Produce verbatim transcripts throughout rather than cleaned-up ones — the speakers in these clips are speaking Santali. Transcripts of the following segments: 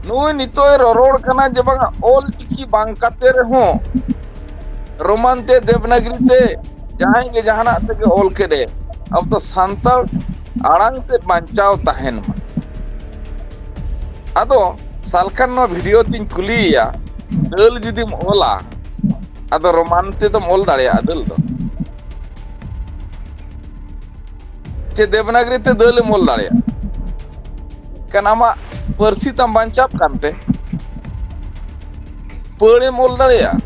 ᱱᱩᱭ ᱱᱤᱛᱚᱜ ᱮ ᱨᱚᱨᱚᱲ ᱠᱟᱱᱟ ᱡᱮ ᱵᱟᱝᱟ, ᱚᱞ ᱪᱤᱠᱤ ᱵᱟᱝ ᱠᱟᱛᱮ ᱨᱮᱦᱚᱸ ᱨᱳᱢᱟᱱ ᱛᱮ, ᱫᱮᱵᱽᱱᱟᱜᱽᱨᱤ ᱛᱮ, ᱡᱟᱦᱟᱸᱭ ᱜᱮ ᱡᱟᱦᱟᱱᱟᱜ ᱛᱮᱜᱮ ᱚᱞ ᱠᱮᱫ ᱮ, ᱟᱵᱚ ᱫᱚ ᱥᱟᱱᱛᱟᱲ ᱟᱲᱟᱝ ᱛᱮ ᱵᱟᱧᱪᱟᱣ ᱛᱟᱦᱮᱱ ᱢᱟ᱾ ᱟᱫᱚ ᱥᱟᱞᱠᱷᱟᱱ ᱱᱚᱣᱟ ᱵᱷᱤᱰᱤᱭᱳ ᱛᱤᱧ ᱠᱩᱞᱤᱭᱮᱭᱟ, ᱫᱟᱹᱞ ᱡᱩᱫᱤᱢ ᱚᱞᱟ, ᱟᱫᱚ ᱨᱳᱢᱟᱱ ᱛᱮᱫᱚᱢ ᱚᱞ ᱫᱟᱲᱮᱭᱟᱜᱼᱟ ᱫᱟᱹᱞ ᱫᱚ? ᱪᱮ ᱫᱮᱵᱽᱱᱟᱜᱽᱨᱤ ᱛᱮ ᱫᱟᱹᱞ ᱮᱢ ᱚᱞ ᱫᱟᱲᱮᱭᱟᱜᱼᱟ? ᱠᱟᱱ ᱟᱢᱟᱜ ᱯᱟᱹᱨᱥᱤ ᱛᱟᱢ ᱵᱟᱧᱪᱟᱜ ᱠᱟᱱᱛᱮ ᱯᱟᱹᱲ ᱮᱢ ᱚᱞ ᱫᱟᱲᱮᱭᱟᱜᱼᱟ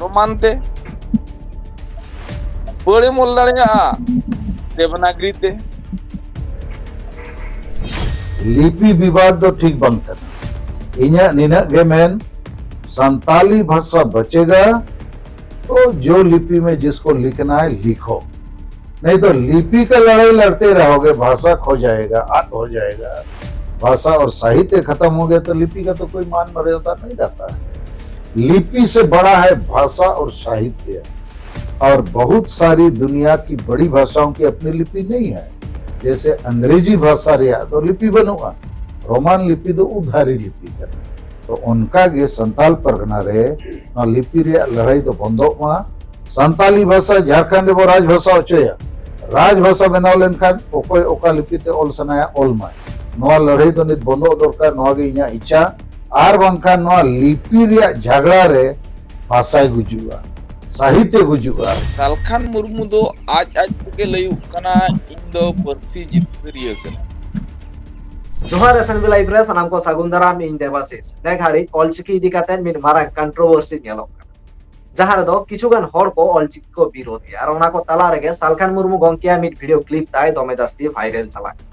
ᱨᱳᱢᱟᱱ ᱛᱮ? ᱯᱟᱹᱲ ᱮᱢ ᱚᱞ ᱫᱟᱲᱮᱭᱟᱜᱼᱟ ᱫᱮᱵᱽᱱᱟᱜᱽᱨᱤ ᱛᱮ? ᱞᱤᱯᱤ ᱵᱤᱵᱟᱫ ᱫᱚ ᱴᱷᱤᱠ ᱵᱟᱝ ᱠᱟᱱᱟ᱾ ᱤᱧᱟᱹᱜ ᱱᱤᱱᱟᱹᱜ ᱜᱮ ᱢᱮᱱ, ᱥᱟᱱᱛᱟᱞᱤ ᱵᱷᱟᱥᱟ ᱵᱟᱪᱮᱜᱟ, ᱛᱚ ᱡᱳ ᱞᱤᱯᱤ ᱢᱮ, ᱡᱤᱥᱠᱳ ᱞᱤᱠᱷᱱᱟ ᱦᱮ ᱞᱤᱠᱷᱳ, ᱱᱟᱦᱤ ᱛᱚ ᱞᱤᱯᱤ ᱠᱟ ᱞᱟᱲᱟᱭ ᱞᱟᱲᱛᱮ ᱨᱦᱳᱜᱮ, ᱵᱷᱟᱥᱟ ᱠᱷᱳ ᱡᱟᱭᱮᱜᱟ, ᱟᱫ ᱦᱳ ᱡᱟᱭᱮᱜᱟ, ᱵᱷᱟᱥᱟ ᱚᱨ ᱥᱟᱦᱤᱛᱭᱟ ᱠᱷᱟᱛᱟᱢ ᱦᱳ ᱜᱮᱭᱟ ᱛᱚ ᱞᱤᱯᱤ ᱠᱟ ᱛᱚ ᱠᱳᱭ ᱢᱟᱱ ᱢᱟᱨᱭᱟᱫᱟ ᱱᱟᱦᱤ ᱨᱦᱛᱟ ᱦᱮ᱾ ᱞᱤᱯᱤ ᱥᱮ ᱵᱟᱲᱟ ᱦᱮ ᱵᱷᱟᱥᱟ ᱚᱨ ᱥᱟᱦᱤᱛᱭᱟ᱾ ᱚᱨ ᱵᱚᱦᱩᱛ ᱥᱟᱨᱤ ᱫᱩᱱᱤᱭᱟ ᱠᱤ ᱵᱟᱲᱤ ᱵᱷᱟᱥᱟᱳ ᱠᱤ ᱟᱯᱱᱤ ᱞᱤᱯᱤ ᱱᱟᱦᱤ ᱦᱮ᱾ ᱡᱮᱥᱮ ᱟᱝᱨᱮᱡᱤ ᱵᱷᱟᱥᱟ ᱨᱮᱭᱟᱜ ᱫᱚ ᱞᱤᱯᱤ ᱵᱟᱹᱱᱩᱜᱼᱟ, ᱨᱳᱢᱟᱱ ᱞᱤᱯᱤ ᱫᱚ ᱩᱫᱷᱟᱨᱤ ᱞᱤᱯᱤ ᱠᱟᱱᱟ᱾ ᱛᱚ ᱚᱱᱠᱟ ᱜᱮ ᱥᱟᱱᱛᱟᱞ ᱯᱟᱨᱜᱟᱱᱟ ᱨᱮ ᱱᱚᱣᱟ ᱞᱤᱯᱤ ᱨᱮᱭᱟᱜ ᱞᱟᱹᱲᱦᱟᱹᱭ ᱫᱚ ᱵᱚᱱᱫᱚᱜ ᱢᱟ᱾ ᱥᱟᱱᱛᱟᱞᱤ ᱵᱷᱟᱥᱟ ᱡᱷᱟᱲᱠᱷᱚᱸᱰ ᱨᱮᱵᱚ ᱨᱟᱡᱽ ᱵᱷᱟᱥᱟ ᱦᱚᱪᱚᱭᱟ᱾ ᱨᱟᱡᱽ ᱵᱷᱟᱥᱟ ᱵᱮᱱᱟᱣ ᱞᱮᱱᱠᱷᱟᱱ ᱚᱠᱚᱭ ᱚᱠᱟ ᱞᱤᱯᱤ ᱛᱮ ᱚᱞ ᱥᱟᱱᱟᱭᱟ ᱚᱞ ᱢᱟᱭ᱾ ᱱᱚᱣᱟ ᱞᱟᱹᱲᱦᱟᱹᱭ ᱫᱚ ᱱᱤᱛ ᱵᱚᱱᱫᱚᱜ ᱫᱚᱨᱠᱟᱨ, ᱱᱚᱣᱟ ᱜᱮ ᱤᱧᱟᱹᱜ ᱤᱪᱪᱷᱟ᱾ ᱟᱨ ᱵᱟᱝᱠᱷᱟᱱ ᱱᱚᱣᱟ ᱞᱤᱯᱤ ᱨᱮᱭᱟᱜ ᱡᱷᱟᱜᱽᱲᱟ ᱨᱮ ᱵᱷᱟᱥᱟᱭ ᱜᱩᱡᱩᱜᱼᱟ, ᱥᱟᱦᱤᱛᱭᱚ ᱜᱩᱡᱩᱜᱼᱟ᱾ ᱥᱟᱞᱠᱷᱟᱱ ᱢᱩᱨᱢᱩ ᱫᱚ ᱟᱡ ᱟᱡ ᱛᱮᱜᱮ ᱞᱟᱹᱭᱩᱜ ᱠᱟᱱᱟ, "ᱤᱧ ᱫᱚ ᱯᱟᱹᱨᱥᱤ ᱡᱤᱛᱠᱟᱹᱨᱤᱭᱟᱹ ᱠᱟᱹᱱᱟᱹᱧ᱾" ᱡᱚᱦᱟᱨ ᱮᱥ ᱮᱱ ᱵᱤ ᱞᱟᱭᱤᱵᱷ ᱨᱮ ᱥᱟᱱᱟᱢ ᱠᱚ ᱥᱟᱹᱜᱩᱱ ᱫᱟᱨᱟᱢ, ᱤᱧ ᱫᱮᱵᱟᱥᱤᱥ᱾ ᱱᱮ ᱜᱷᱟᱹᱲᱤᱡ ᱚᱞᱪᱤᱠᱤ ᱤᱫᱤ ᱠᱟᱛᱮ ᱢᱤᱫ ᱢᱟᱨᱟᱝ ᱠᱚᱱᱴᱨᱳᱵᱷᱟᱨᱥᱤ ᱧᱮᱞᱚᱜ ᱠᱟᱱᱟ, ᱡᱟᱦᱟᱸ ᱨᱮᱫᱚ ᱠᱤᱪᱷᱩ ᱜᱟᱱ ᱦᱚᱲ ᱠᱚ ᱚᱞᱪᱤᱠᱤ ᱠᱚ ᱵᱤᱨᱳᱫᱷ ᱮᱫᱟ᱾ ᱟᱨ ᱚᱱᱟ ᱠᱚ ᱛᱟᱞᱟ ᱨᱮᱜᱮ ᱥᱟᱞᱠᱷᱟᱱ ᱢᱩᱨᱢᱩ ᱜᱚᱢᱠᱮᱭᱟᱜ ᱢᱤᱫ ᱵᱷᱤᱰᱤᱭᱳ ᱠᱞᱤᱯ ᱛᱟᱭ ᱫᱚᱢᱮ ᱡᱟᱹᱥᱛᱤ ᱵᱷᱟᱭᱨᱟᱞ ᱪᱟᱞᱟᱜ ᱠᱟᱱᱟ,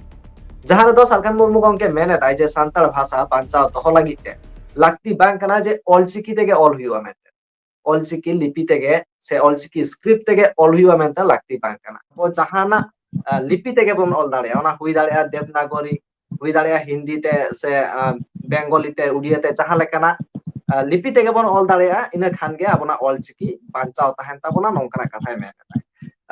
ᱡᱟᱦᱟᱸ ᱨᱮᱫᱚ ᱥᱟᱞᱠᱷᱟᱱ ᱢᱩᱨᱢᱩ ᱜᱚᱢᱠᱮ ᱢᱮᱱ ᱮᱫᱟᱭ ᱡᱮ ᱥᱟᱱᱛᱟᱲ ᱵᱷᱟᱥᱟ ᱵᱟᱧᱪᱟᱣ ᱫᱚᱦᱚ ᱞᱟᱹᱜᱤᱫ ᱛᱮ ᱞᱟᱹᱠᱛᱤ ᱵᱟᱝ ᱠᱟᱱᱟ ᱡᱮ ᱚᱞᱪᱤᱠᱤ ᱛᱮᱜᱮ ᱚᱞ ᱦᱩᱭᱩᱜᱼᱟ ᱢᱮᱱᱛᱮ, ᱚᱞᱪᱤᱠᱤ ᱞᱤᱯᱤ ᱛᱮᱜᱮ ᱥᱮ ᱚᱞᱪᱤᱠᱤ ᱥᱠᱨᱤᱯᱴ ᱛᱮᱜᱮ ᱚᱞ ᱦᱩᱭᱩᱜᱼᱟ ᱢᱮᱱᱛᱮ ᱞᱟᱹᱠᱛᱤ ᱵᱟᱝ ᱠᱟᱱᱟ᱾ ᱟᱵᱚ ᱡᱟᱦᱟᱱᱟᱜ ᱟᱸ, ᱞᱤᱯᱤ ᱛᱮᱜᱮ ᱵᱚᱱ ᱚᱞ ᱫᱟᱲᱮᱭᱟᱜᱼᱟ, ᱚᱱᱟ ᱦᱩᱭ ᱫᱟᱲᱮᱭᱟᱜᱼᱟ ᱫᱮᱵᱽᱱᱟᱜᱚᱨᱤ, ᱦᱩᱭ ᱫᱟᱲᱮᱭᱟᱜᱼᱟ ᱦᱤᱱᱫᱤ ᱛᱮ ᱥᱮ ᱟᱸ, ᱵᱮᱝᱜᱚᱞᱤ ᱛᱮ, ᱩᱲᱤᱭᱟ ᱛᱮ, ᱡᱟᱦᱟᱸ ᱞᱮᱠᱟᱱᱟᱜ ᱟᱸ, ᱞᱤᱯᱤ ᱛᱮᱜᱮ ᱵᱚᱱ ᱚᱞ ᱫᱟᱲᱮᱭᱟᱜᱼᱟ, ᱤᱱᱟᱹ ᱠᱷᱟᱱ ᱜᱮ ᱟᱵᱚᱱᱟᱜ ᱚᱞᱪᱤᱠᱤ ᱵᱟᱧᱪᱟᱣ ᱛᱟᱦᱮᱱ ᱛᱟᱵᱚᱱᱟ, ᱱᱚᱝᱠᱟᱱᱟᱜ ᱠᱟᱛᱷᱟᱭ ᱢᱮᱱ ᱮᱫᱟ᱾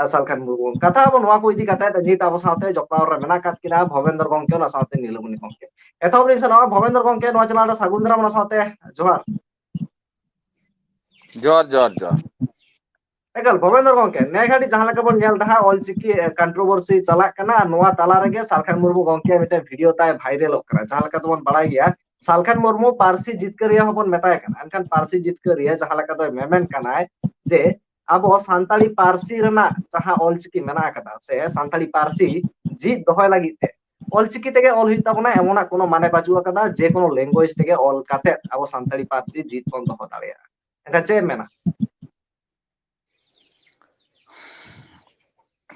ᱟᱨ ᱥᱟᱞᱠᱷᱟᱱ ᱢᱩᱨᱢᱩ᱾ ᱠᱟᱛᱷᱟ ᱟᱵᱚ ᱱᱚᱣᱟ ᱠᱚ ᱤᱫᱤ ᱠᱟᱛᱮ ᱱᱤᱛ ᱟᱵᱚ ᱥᱟᱶᱛᱮ ᱡᱚᱯᱲᱟᱣ ᱨᱮ ᱢᱮᱱᱟᱜ ᱟᱠᱟᱫ ᱠᱤᱱᱟ ᱵᱷᱚᱵᱮᱱᱫᱨᱚ ᱜᱚᱝᱠᱮ, ᱚᱱᱟ ᱥᱟᱶᱛᱮ ᱱᱤᱞᱚᱢᱚᱱᱤ ᱜᱚᱝᱠᱮ᱾ ᱮᱛᱚᱦᱚᱵ ᱞᱤᱧ ᱥᱮᱱᱚᱜᱼᱟ ᱵᱷᱚᱵᱮᱱᱫᱨᱚ ᱜᱚᱝᱠᱮ, ᱱᱚᱣᱟ ᱪᱮᱱᱮᱞ ᱨᱮ ᱥᱟᱹᱜᱩᱱ ᱫᱟᱨᱟᱢ, ᱚᱱᱟ ᱥᱟᱶᱛᱮ ᱡᱚᱦᱟᱨ᱾ ᱡᱚᱦᱟᱨ, ᱡᱚᱦᱟᱨ, ᱡᱚᱦᱟᱨ᱾ ᱮᱠᱟᱞ, ᱵᱷᱚᱵᱮᱱᱫᱨᱚ ᱜᱚᱝᱠᱮ, ᱱᱮ ᱜᱷᱟᱹᱲᱤᱡ ᱡᱟᱦᱟᱸ ᱞᱮᱠᱟ ᱵᱚᱱ ᱧᱮᱞ ᱮᱫᱟ ᱦᱟᱸᱜ, ᱚᱞᱪᱤᱠᱤ, ᱮ, controversy ᱪᱟᱞᱟᱜ ᱠᱟᱱᱟ, ᱟᱨ ᱱᱚᱣᱟ ᱛᱟᱞᱟ ᱨᱮᱜᱮ ᱥᱟᱞᱠᱷᱟᱱ ᱢᱩᱨᱢᱩ ᱜᱚᱝᱠᱮ ᱢᱤᱫᱴᱮᱱ ᱵᱷᱤᱰᱤᱭᱳ ᱛᱟᱭ ᱵᱷᱟᱭᱨᱟᱞᱚᱜ ᱠᱟᱱᱟ᱾ ᱡᱟᱦᱟᱸ ᱞᱮᱠᱟ ᱛᱮᱵᱚᱱ ᱵᱟᱲᱟᱭ ᱜᱮᱭᱟ, ᱥᱟᱞᱠᱷᱟᱱ ᱢᱩᱨᱢᱩ ᱯᱟᱹᱨᱥᱤ ᱡᱤᱛᱠᱟᱹᱨᱤᱭᱟᱹ ᱦᱚᱸᱵᱚᱱ ᱢᱮᱛᱟᱭ ᱠᱟᱱᱟ, ᱮᱱᱠᱷᱟᱱ ᱯᱟᱹᱨᱥᱤ ᱡᱤᱛᱠᱟᱹᱨᱤᱭᱟᱹ ᱡᱟᱦᱟᱸ ᱞᱮᱠᱟ ᱫᱚᱭ ᱢᱮᱢᱮᱱ ᱠᱟᱱᱟᱭ ᱡᱮ ᱟᱵᱚ ᱥᱟᱱᱛᱟᱲᱤ ᱯᱟᱹᱨᱥᱤ ᱨᱮᱱᱟᱜ ᱡᱟᱦᱟᱸ ᱚᱞᱪᱤᱠᱤ ᱢᱮᱱᱟᱜ ᱟᱠᱟᱫᱟ, ᱥᱮ ᱥᱟᱱᱛᱟᱲᱤ ᱯᱟᱹᱨᱥᱤ ᱡᱤᱫ ᱫᱚᱦᱚᱭ ᱞᱟᱹᱜᱤᱫ ᱛᱮ ᱚᱞᱪᱤᱠᱤ ᱛᱮᱜᱮ ᱚᱞ ᱦᱩᱭᱩᱜ ᱛᱟᱵᱚᱱᱟ, ᱮᱢᱚᱱᱟᱜ ᱠᱳᱱᱳ ᱢᱟᱱᱮ ᱵᱟᱹᱪᱩᱜ ᱟᱠᱟᱫᱟ᱾ ᱡᱮ ᱠᱳᱱᱳ language ᱛᱮᱜᱮ ᱚᱞ ᱠᱟᱛᱮ ᱟᱵᱚ ᱥᱟᱱᱛᱟᱲᱤ ᱯᱟᱹᱨᱥᱤ ᱡᱤᱫ ᱵᱚᱱ ᱫᱚᱦᱚ ᱫᱟᱲᱮᱭᱟᱜᱼᱟ᱾ ᱮᱱᱠᱷᱟᱱ ᱪᱮᱫ ᱮᱢ ᱢᱮᱱᱟ?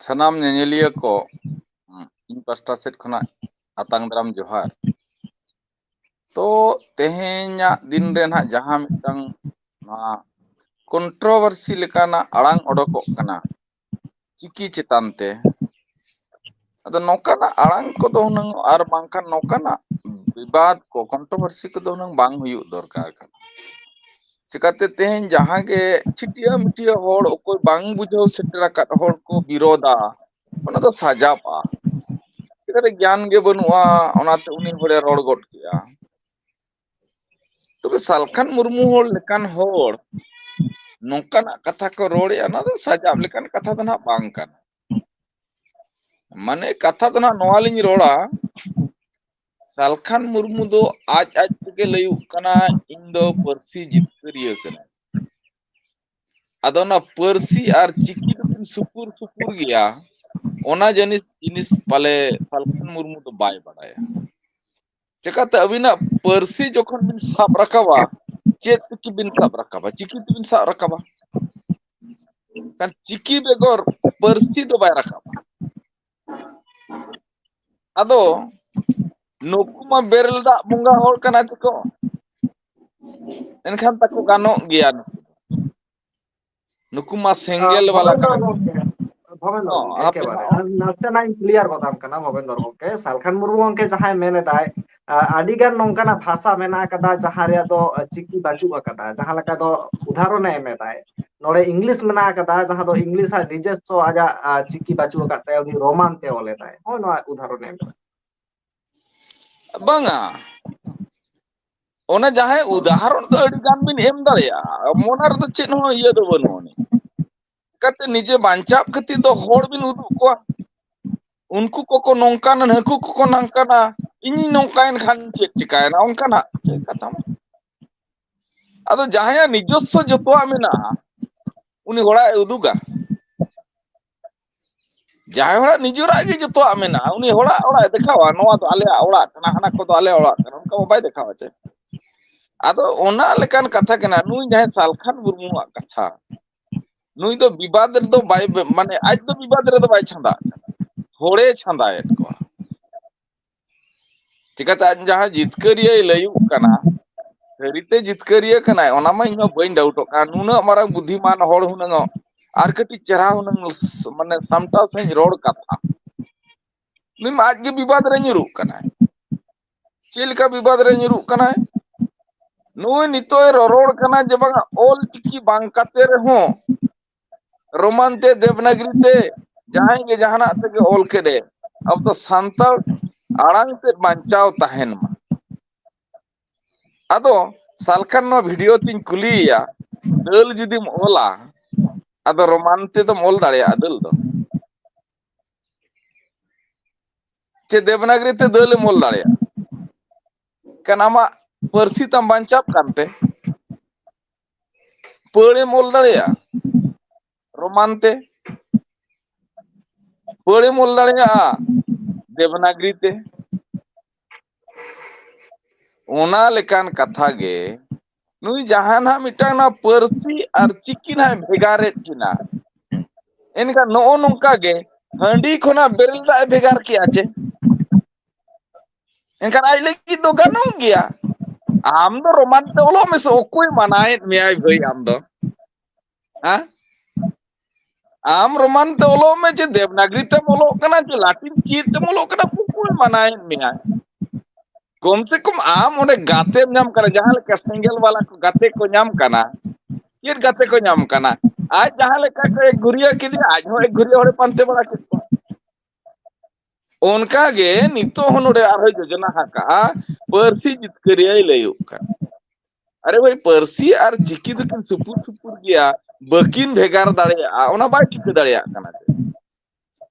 ᱥᱟᱱᱟᱢ ᱧᱮᱧᱮᱞᱤᱭᱟᱹ ᱠᱚ, ᱤᱧ ᱯᱟᱥᱴᱟ ᱥᱮᱫ ᱠᱷᱚᱱᱟᱜ ᱟᱛᱟᱝ ᱫᱟᱨᱟᱢ ᱡᱚᱦᱟᱨ᱾ ᱛᱚ, ᱛᱮᱦᱮᱧᱟᱜ ᱫᱤᱱ ᱨᱮ ᱱᱟᱦᱟᱜ ᱡᱟᱦᱟᱸ ᱢᱤᱫᱴᱟᱝ ᱱᱚᱣᱟ controversy ᱞᱮᱠᱟᱱᱟᱜ ᱟᱲᱟᱝ ᱚᱰᱚᱠᱚᱜ ᱠᱟᱱᱟ ᱪᱤᱠᱤ ᱪᱮᱛᱟᱱ ᱛᱮ, ᱟᱫᱚ ᱱᱚᱝᱠᱟᱱᱟᱜ ᱟᱲᱟᱝ ᱠᱚᱫᱚ ᱦᱩᱱᱟᱹᱝ, ᱟᱨ ᱵᱟᱝᱠᱷᱟᱱ ᱱᱚᱝᱠᱟᱱᱟᱜ ᱵᱤᱵᱟᱫ ᱠᱚ, controversy ᱠᱚᱫᱚ ᱦᱩᱱᱟᱹᱝ ᱵᱟᱝ ᱦᱩᱭᱩᱜ ᱫᱚᱨᱠᱟᱨ ᱠᱟᱱᱟ᱾ ᱪᱤᱠᱟᱹᱛᱮ ᱛᱮᱦᱮᱧ ᱡᱟᱦᱟᱸ ᱜᱮ ᱪᱷᱤᱴᱭᱟᱹ ᱢᱤᱴᱭᱟᱹ ᱦᱚᱲ, ᱚᱠᱚᱭ ᱵᱟᱝ ᱵᱩᱡᱷᱟᱹᱣ ᱥᱮᱴᱮᱨ ᱟᱠᱟᱫ ᱦᱚᱲ ᱠᱚ ᱵᱤᱨᱳᱫᱟ, ᱚᱱᱟ ᱫᱚ ᱥᱟᱡᱟᱵᱼᱟ᱾ ᱪᱤᱠᱟᱹᱛᱮ ᱜᱮᱭᱟᱱ ᱜᱮ ᱵᱟᱹᱱᱩᱜᱼᱟ, ᱚᱱᱟᱛᱮ ᱩᱱᱤ ᱦᱚᱲᱮ ᱨᱚᱲ ᱜᱚᱫ ᱠᱮᱜᱼᱟ᱾ ᱛᱚᱵᱮ ᱥᱟᱞᱠᱷᱟᱱ ᱢᱩᱨᱢᱩ ᱦᱚᱲ ᱞᱮᱠᱟᱱ ᱦᱚᱲ ᱱᱚᱝᱠᱟᱱᱟᱜ ᱠᱟᱛᱷᱟ ᱠᱚ ᱨᱚᱲᱮᱜᱼᱟ, ᱚᱱᱟ ᱫᱚ ᱥᱟᱡᱟᱵ ᱞᱮᱠᱟᱱ ᱠᱟᱛᱷᱟ ᱫᱚ ᱱᱟᱦᱟᱜ ᱵᱟᱝ ᱠᱟᱱᱟ᱾ ᱢᱟᱱᱮ, ᱠᱟᱛᱷᱟ ᱫᱚ ᱱᱟᱦᱟᱜ ᱱᱚᱣᱟ ᱞᱤᱧ ᱨᱚᱲᱟ, ᱥᱟᱞᱠᱷᱟᱱ ᱢᱩᱨᱢᱩ ᱫᱚ ᱟᱡ ᱟᱡ ᱛᱮᱜᱮ ᱞᱟᱹᱭᱩᱜ ᱠᱟᱱᱟ, "ᱤᱧ ᱫᱚ ᱯᱟᱹᱨᱥᱤ ᱡᱤᱛᱠᱟᱹᱨᱤᱭᱟᱹ ᱠᱟᱹᱱᱟᱹᱧ᱾" ᱟᱫᱚ ᱚᱱᱟ ᱯᱟᱹᱨᱥᱤ ᱟᱨ ᱪᱤᱠᱤ ᱫᱚᱠᱤᱱ ᱥᱩᱯᱩᱨ ᱥᱩᱯᱩᱨ ᱜᱮᱭᱟ, ᱚᱱᱟ ᱡᱤᱱᱤᱥ, ᱡᱤᱱᱤᱥ ᱯᱟᱞᱮ ᱥᱟᱞᱠᱷᱟᱱ ᱢᱩᱨᱢᱩ ᱫᱚ ᱵᱟᱭ ᱵᱟᱰᱟᱭᱟ᱾ ᱪᱮᱠᱟᱛᱮ ᱟᱹᱵᱤᱱᱟᱜ ᱯᱟᱹᱨᱥᱤ ᱡᱚᱠᱷᱚᱱ ᱵᱤᱱ ᱥᱟᱵ ᱨᱟᱠᱟᱵᱟ, ᱪᱮᱫ ᱛᱮᱠᱤ ᱵᱤᱱ ᱥᱟᱵ ᱨᱟᱠᱟᱵᱟ? ᱪᱤᱠᱤ ᱛᱮᱵᱤᱱ ᱥᱟᱵ ᱨᱟᱠᱟᱵᱟ᱾ ᱠᱟᱨᱚᱱ ᱪᱤᱠᱤ ᱵᱮᱜᱚᱨ ᱯᱟᱹᱨᱥᱤ ᱫᱚ ᱵᱟᱭ ᱨᱟᱠᱟᱵᱟ᱾ ᱟᱫᱚ ᱱᱩᱠᱩ ᱢᱟ ᱵᱮᱨᱮᱞ ᱫᱟᱜ ᱵᱚᱸᱜᱟ ᱦᱚᱲ ᱠᱟᱱᱟ ᱪᱚᱠᱚ, ᱮᱱᱠᱷᱟᱱ ᱛᱟᱠᱚ ᱜᱟᱱᱚᱜ ᱜᱮᱭᱟ᱾ ᱱᱩᱠᱩ ᱢᱟ ᱥᱮᱸᱜᱮᱞ ᱵᱟᱞᱟ ᱠᱟᱱᱟ᱾ ᱵᱷᱚᱵᱮᱱᱫᱨᱚ ᱜᱚᱝᱠᱮ, ᱵᱷᱚᱵᱮᱱᱫᱨᱚ ᱦᱚᱸ, ᱜᱚᱝᱠᱮ, ᱦᱟᱯᱮ ᱮᱠᱮᱵᱟᱨᱮ᱾ ᱦᱚᱸ᱾ ᱟᱨ ᱱᱟᱥᱮᱱᱟᱜ ᱤᱧ clear ᱜᱚᱫ ᱟᱢ ᱠᱟᱱᱟ, ᱵᱷᱚᱵᱮᱱᱫᱨᱚ ᱜᱚᱝᱠᱮ᱾ ᱥᱟᱞᱠᱷᱟᱱ ᱢᱩᱨᱢᱩ ᱜᱚᱝᱠᱮ ᱡᱟᱦᱟᱸᱭ ᱢᱮᱱ ᱮᱫᱟᱭ, ᱟ, ᱟᱹᱰᱤ ᱜᱟᱱ ᱱᱚᱝᱠᱟᱱᱟᱜ ᱵᱷᱟᱥᱟ ᱢᱮᱱᱟᱜ ᱟᱠᱟᱫᱟ, ᱡᱟᱦᱟᱸ ᱨᱮᱭᱟᱜ ᱫᱚ, ᱟ, ᱪᱤᱠᱤ ᱵᱟᱹᱪᱩᱜ ᱟᱠᱟᱫᱟ, ᱡᱟᱦᱟᱸ ᱞᱮᱠᱟ ᱫᱚ ᱩᱫᱟᱦᱚᱨᱚᱱᱮ ᱮᱢ ᱮᱫᱟᱭ᱾ ᱱᱚᱰᱮ ᱤᱝᱞᱤᱥ ᱢᱮᱱᱟᱜ ᱟᱠᱟᱫᱟ, ᱡᱟᱦᱟᱸ ᱫᱚ ᱤᱝᱞᱤᱥ ᱟᱜ ᱱᱤᱡᱚᱥᱥᱚ ᱟᱡᱟᱜ, ᱟ, ᱪᱤᱠᱤ ᱵᱟᱹᱪᱩᱜ ᱟᱠᱟᱫ ᱛᱟᱭᱟ, ᱩᱱᱤ ᱨᱳᱢᱟᱱ ᱛᱮ ᱚᱞ ᱮᱫᱟᱭ᱾ ᱦᱚᱸᱜᱼᱚ ᱱᱚᱣᱟ ᱩᱫᱟᱦᱚᱨᱚᱱ ᱮᱢ ᱠᱟᱱᱟ᱾ ᱵᱟᱝᱟ, ᱚᱱᱟ ᱡᱟᱦᱟᱸᱭ ᱩᱫᱟᱦᱚᱨᱚᱱ ᱫᱚ ᱟᱹᱰᱤ ᱜᱟᱱ ᱵᱤᱱ ᱮᱢ ᱫᱟᱲᱮᱭᱟᱜᱼᱟ, ᱚᱱᱟ ᱨᱮᱫᱚ ᱪᱮᱫ ᱦᱚᱸ ᱤᱭᱟᱹ ᱫᱚ ᱵᱟᱹᱱᱩᱜ ᱟᱹᱱᱤᱡ᱾ ᱪᱤᱠᱟᱹᱛᱮ ᱱᱤᱡᱮ ᱵᱟᱧᱪᱟᱣ ᱠᱷᱟᱹᱛᱤᱨ ᱫᱚ ᱦᱚᱲ ᱵᱤᱱ ᱩᱫᱩᱜ ᱠᱚᱣᱟ, ᱩᱱᱠᱩ ᱠᱚᱠᱚ ᱱᱚᱝᱠᱟᱱᱟ, ᱱᱟᱹᱠᱩ ᱠᱚᱠᱚ ᱱᱟᱝᱠᱟᱱᱟ, ᱤᱧᱤᱧ ᱱᱚᱝᱠᱟᱭᱮᱱ ᱠᱷᱟᱱ ᱪᱮᱫ ᱪᱤᱠᱟᱭᱮᱱᱟ, ᱚᱱᱠᱟᱱᱟᱜ ᱪᱮᱫ ᱠᱟᱛᱷᱟ ᱢᱟ᱾ ᱟᱫᱚ ᱡᱟᱦᱟᱸᱭᱟᱜ ᱱᱤᱡᱚᱥᱥᱚ ᱡᱚᱛᱚᱣᱟᱜ ᱢᱮᱱᱟᱜᱼᱟ, ᱩᱱᱤ ᱦᱚᱲᱟᱜ ᱮ ᱩᱫᱩᱜᱟ? ᱡᱟᱦᱟᱸᱭ ᱦᱚᱲᱟᱜ ᱱᱤᱡᱮᱨᱟᱜ ᱜᱮ ᱡᱚᱛᱚᱣᱟᱜ ᱢᱮᱱᱟᱜᱼᱟ, ᱩᱱᱤ ᱦᱚᱲᱟᱜ ᱚᱲᱟᱜ ᱮ ᱫᱮᱠᱷᱟᱣᱟ, ᱱᱚᱣᱟ ᱫᱚ ᱟᱞᱮᱭᱟᱜ ᱚᱲᱟᱜ ᱠᱟᱱᱟ, ᱦᱟᱱᱟ ᱠᱚᱫᱚ ᱟᱞᱮᱭᱟᱜ ᱚᱲᱟᱜ ᱠᱟᱱᱟ, ᱚᱱᱠᱟ ᱢᱟ ᱵᱟᱭ ᱫᱮᱠᱷᱟᱣᱟ ᱪᱮ᱾ ᱟᱫᱚ ᱚᱱᱟ ᱞᱮᱠᱟᱱ ᱠᱟᱛᱷᱟ ᱠᱟᱱᱟ, ᱱᱩᱭ ᱡᱟᱦᱟᱸᱭ ᱥᱟᱞᱠᱷᱟᱱ ᱢᱩᱨᱢᱩᱣᱟᱜ ᱠᱟᱛᱷᱟ, ᱱᱩᱭ ᱫᱚ ᱵᱤᱵᱟᱫ ᱨᱮᱫᱚ ᱵᱟᱭ, ᱢᱟᱱᱮ ᱟᱡ ᱫᱚ ᱵᱤᱵᱟᱫ ᱨᱮᱫᱚ ᱵᱟᱭ ᱪᱷᱟᱸᱫᱟᱜ ᱠᱟᱱᱟ, ᱦᱚᱲᱮ ᱪᱷᱟᱸᱫᱟᱭᱮᱫ ᱠᱚᱣᱟ᱾ ᱪᱤᱠᱟᱹᱛᱮ ᱟᱡ ᱡᱟᱦᱟᱸ ᱡᱤᱛᱠᱟᱹᱨᱤᱭᱟᱹᱭ ᱞᱟᱹᱭᱩᱜ ᱠᱟᱱᱟ, ᱥᱟᱹᱨᱤᱛᱮ ᱡᱤᱛᱠᱟᱹᱨᱤᱭᱟᱹ ᱠᱟᱱᱟᱭ, ᱚᱱᱟ ᱢᱟ ᱤᱧ ᱦᱚᱸ ᱵᱟᱹᱧ ᱰᱟᱣᱩᱴᱚᱜ ᱠᱟᱱᱟ᱾ ᱱᱩᱱᱟᱹᱜ ᱢᱟᱨᱟᱝ ᱵᱩᱫᱷᱤᱢᱟᱱ ᱦᱚᱲ ᱦᱩᱱᱟᱹᱝ ᱟᱨ ᱠᱟᱹᱴᱤᱡ ᱪᱮᱦᱨᱟ ᱦᱩᱱᱟᱹᱝ, ᱢᱟᱱᱮ ᱥᱟᱢᱴᱟᱣ ᱥᱟᱺᱦᱤᱡ ᱨᱚᱲ ᱠᱟᱛᱷᱟ᱾ ᱱᱩᱭ ᱢᱟ ᱟᱡ ᱜᱮ ᱵᱤᱵᱟᱫ ᱨᱮ ᱧᱩᱨᱩᱜ ᱠᱟᱱᱟᱭ᱾ ᱪᱮᱫ ᱞᱮᱠᱟ ᱵᱤᱵᱟᱫ ᱨᱮ ᱧᱩᱨᱩᱜ ᱠᱟᱱᱟᱭ? ᱱᱩᱭ ᱱᱤᱛᱚᱜ ᱮ ᱨᱚᱨᱚᱲ ᱠᱟᱱᱟ ᱡᱮ ᱵᱟᱝᱟ, ᱚᱞ ᱪᱤᱠᱤ ᱵᱟᱝ ᱠᱟᱛᱮ ᱨᱮᱦᱚᱸ ᱨᱳᱢᱟᱱ ᱛᱮ, ᱫᱮᱵᱽᱱᱟᱜᱽᱨᱤ ᱛᱮ, ᱡᱟᱦᱟᱸᱭ ᱜᱮ ᱡᱟᱦᱟᱱᱟᱜ ᱛᱮᱜᱮ ᱚᱞ ᱠᱮᱫᱮ, ᱟᱵᱚ ᱫᱚ ᱥᱟᱱᱛᱟᱲ ᱟᱲᱟᱝ ᱛᱮ ᱵᱟᱧᱪᱟᱣ ᱛᱟᱦᱮᱱ ᱢᱟ᱾ ᱟᱫᱚ ᱥᱟᱞᱠᱷᱟᱱ ᱱᱚᱣᱟ ᱵᱷᱤᱰᱤᱭᱳ ᱛᱤᱧ ᱠᱩᱞᱤᱭᱮᱭᱟ, ᱫᱟᱹᱞ ᱡᱩᱫᱤᱢ ᱚᱞᱟ, ᱟᱫᱚ ᱨᱳᱢᱟᱱ ᱛᱮᱫᱚᱢ ᱚᱞ ᱫᱟᱲᱮᱭᱟᱜᱼᱟ ᱫᱟᱹᱞ ᱫᱚ? ᱪᱮ ᱫᱮᱵᱽᱱᱟᱜᱽᱨᱤ ᱛᱮ ᱫᱟᱹᱞ ᱮᱢ ᱚᱞ ᱫᱟᱲᱮᱭᱟᱜᱼᱟ? ᱠᱟᱱ ᱟᱢᱟᱜ ᱯᱟᱹᱨᱥᱤ ᱛᱟᱢ ᱵᱟᱧᱪᱟᱜ ᱠᱟᱱᱛᱮ ᱯᱟᱹᱲ ᱮᱢ ᱚᱞ ᱫᱟᱲᱮᱭᱟᱜᱼᱟ ᱨᱳᱢᱟᱱ ᱛᱮ, ᱯᱟᱹᱲ ᱮᱢ ᱚᱞ ᱫᱟᱲᱮᱭᱟᱜᱼᱟ ᱫᱮᱵᱽᱱᱟᱜᱽᱨᱤ ᱛᱮ᱾ ᱚᱱᱟ ᱞᱮᱠᱟᱱ ᱠᱟᱛᱷᱟ ᱜᱮ ᱱᱩᱭ ᱡᱟᱦᱟᱸ ᱱᱟᱦᱟᱜ ᱢᱤᱫᱴᱟᱝ ᱱᱚᱣᱟ ᱯᱟᱹᱨᱥᱤ ᱟᱨ ᱪᱤᱠᱤ ᱱᱟᱦᱟᱜ ᱮ ᱵᱷᱮᱜᱟᱨᱮᱫ ᱠᱤᱱᱟ, ᱮᱱᱠᱷᱟᱱ ᱱᱚᱜᱼᱚ ᱱᱚᱝᱠᱟ ᱜᱮ ᱦᱟᱺᱰᱤ ᱠᱷᱚᱱᱟᱜ ᱵᱮᱨᱮᱞ ᱫᱟᱜ ᱮ ᱵᱷᱮᱜᱟᱨ ᱠᱮᱜᱼᱟ ᱪᱮ? ᱮᱱᱠᱷᱟᱱ ᱟᱡ ᱞᱟᱹᱜᱤᱫ ᱫᱚ ᱜᱟᱱᱚᱜ ᱜᱮᱭᱟ᱾ ᱟᱢ ᱫᱚ ᱨᱳᱢᱟᱱ ᱛᱮ ᱚᱞᱚᱜ ᱢᱮᱥᱮ, ᱚᱠᱚᱭ ᱢᱟᱱᱟᱭᱮᱫ ᱢᱮᱭᱟᱭ ᱵᱷᱟᱹᱭ ᱟᱢ ᱫᱚ? ᱦᱮᱸ? ᱟᱢ ᱨᱳᱢᱟᱱ ᱛᱮ ᱚᱞᱚᱜ ᱢᱮ, ᱪᱮ ᱫᱮᱵᱽᱱᱟᱜᱽᱨᱤ ᱛᱮᱢ ᱚᱞᱚᱜ ᱠᱟᱱᱟ, ᱪᱮ ᱞᱟᱴᱤᱱ ᱪᱤᱠᱤ ᱛᱮᱢ ᱚᱞᱚᱜ ᱠᱟᱱᱟ, ᱚᱠᱚᱭ ᱢᱟᱱᱟᱭᱮᱫ ᱢᱮᱭᱟᱭ? ᱠᱚᱢ ᱥᱮ ᱠᱚᱢ ᱟᱢ ᱚᱸᱰᱮ ᱜᱟᱛᱮᱢ ᱧᱟᱢ ᱠᱟᱱᱟ, ᱡᱟᱦᱟᱸ ᱞᱮᱠᱟ ᱥᱮᱸᱜᱮᱞ ᱵᱟᱞᱟ ᱠᱚ ᱜᱟᱛᱮ ᱠᱚ ᱧᱟᱢ ᱠᱟᱱᱟ, ᱪᱮᱫ ᱜᱟᱛᱮ ᱠᱚ ᱧᱟᱢ ᱠᱟᱱᱟ? ᱟᱡ ᱡᱟᱦᱟᱸ ᱞᱮᱠᱟ ᱠᱚ ᱮᱠ ᱜᱷᱩᱨᱤᱭᱟᱹ ᱠᱮᱫᱮᱭᱟ, ᱟᱡ ᱦᱚᱸ ᱮᱠ ᱜᱷᱩᱨᱤᱭᱟᱹ ᱦᱚᱲᱮ ᱯᱟᱱᱛᱮ ᱵᱟᱲᱟ ᱠᱮᱫ ᱠᱚᱣᱟ᱾ ᱚᱱᱠᱟ ᱜᱮ ᱱᱤᱛᱚᱜ ᱦᱚᱸ ᱱᱚᱰᱮ ᱟᱨᱦᱚᱸ ᱡᱳᱡᱚᱱᱟ ᱟᱠᱟᱜᱼᱟ, ᱯᱟᱹᱨᱥᱤ ᱡᱤᱛᱠᱟᱹᱨᱤᱭᱟᱹᱭ ᱞᱟᱹᱭᱚᱜ ᱠᱟᱱᱟ᱾ ᱟᱨᱮ ᱵᱷᱟᱹᱭ, ᱯᱟᱹᱨᱥᱤ ᱟᱨ ᱪᱤᱠᱤ ᱫᱚᱠᱤᱱ ᱥᱩᱯᱩᱨ ᱥᱩᱯᱩᱨ ᱜᱮᱭᱟ, ᱵᱟᱹᱠᱤᱱ ᱵᱷᱮᱜᱟᱨ ᱫᱟᱲᱮᱭᱟᱜᱼᱟ, ᱚᱱᱟ ᱵᱟᱭ ᱴᱷᱤᱠᱟᱹ ᱫᱟᱲᱮᱭᱟᱜ ᱠᱟᱱᱟ᱾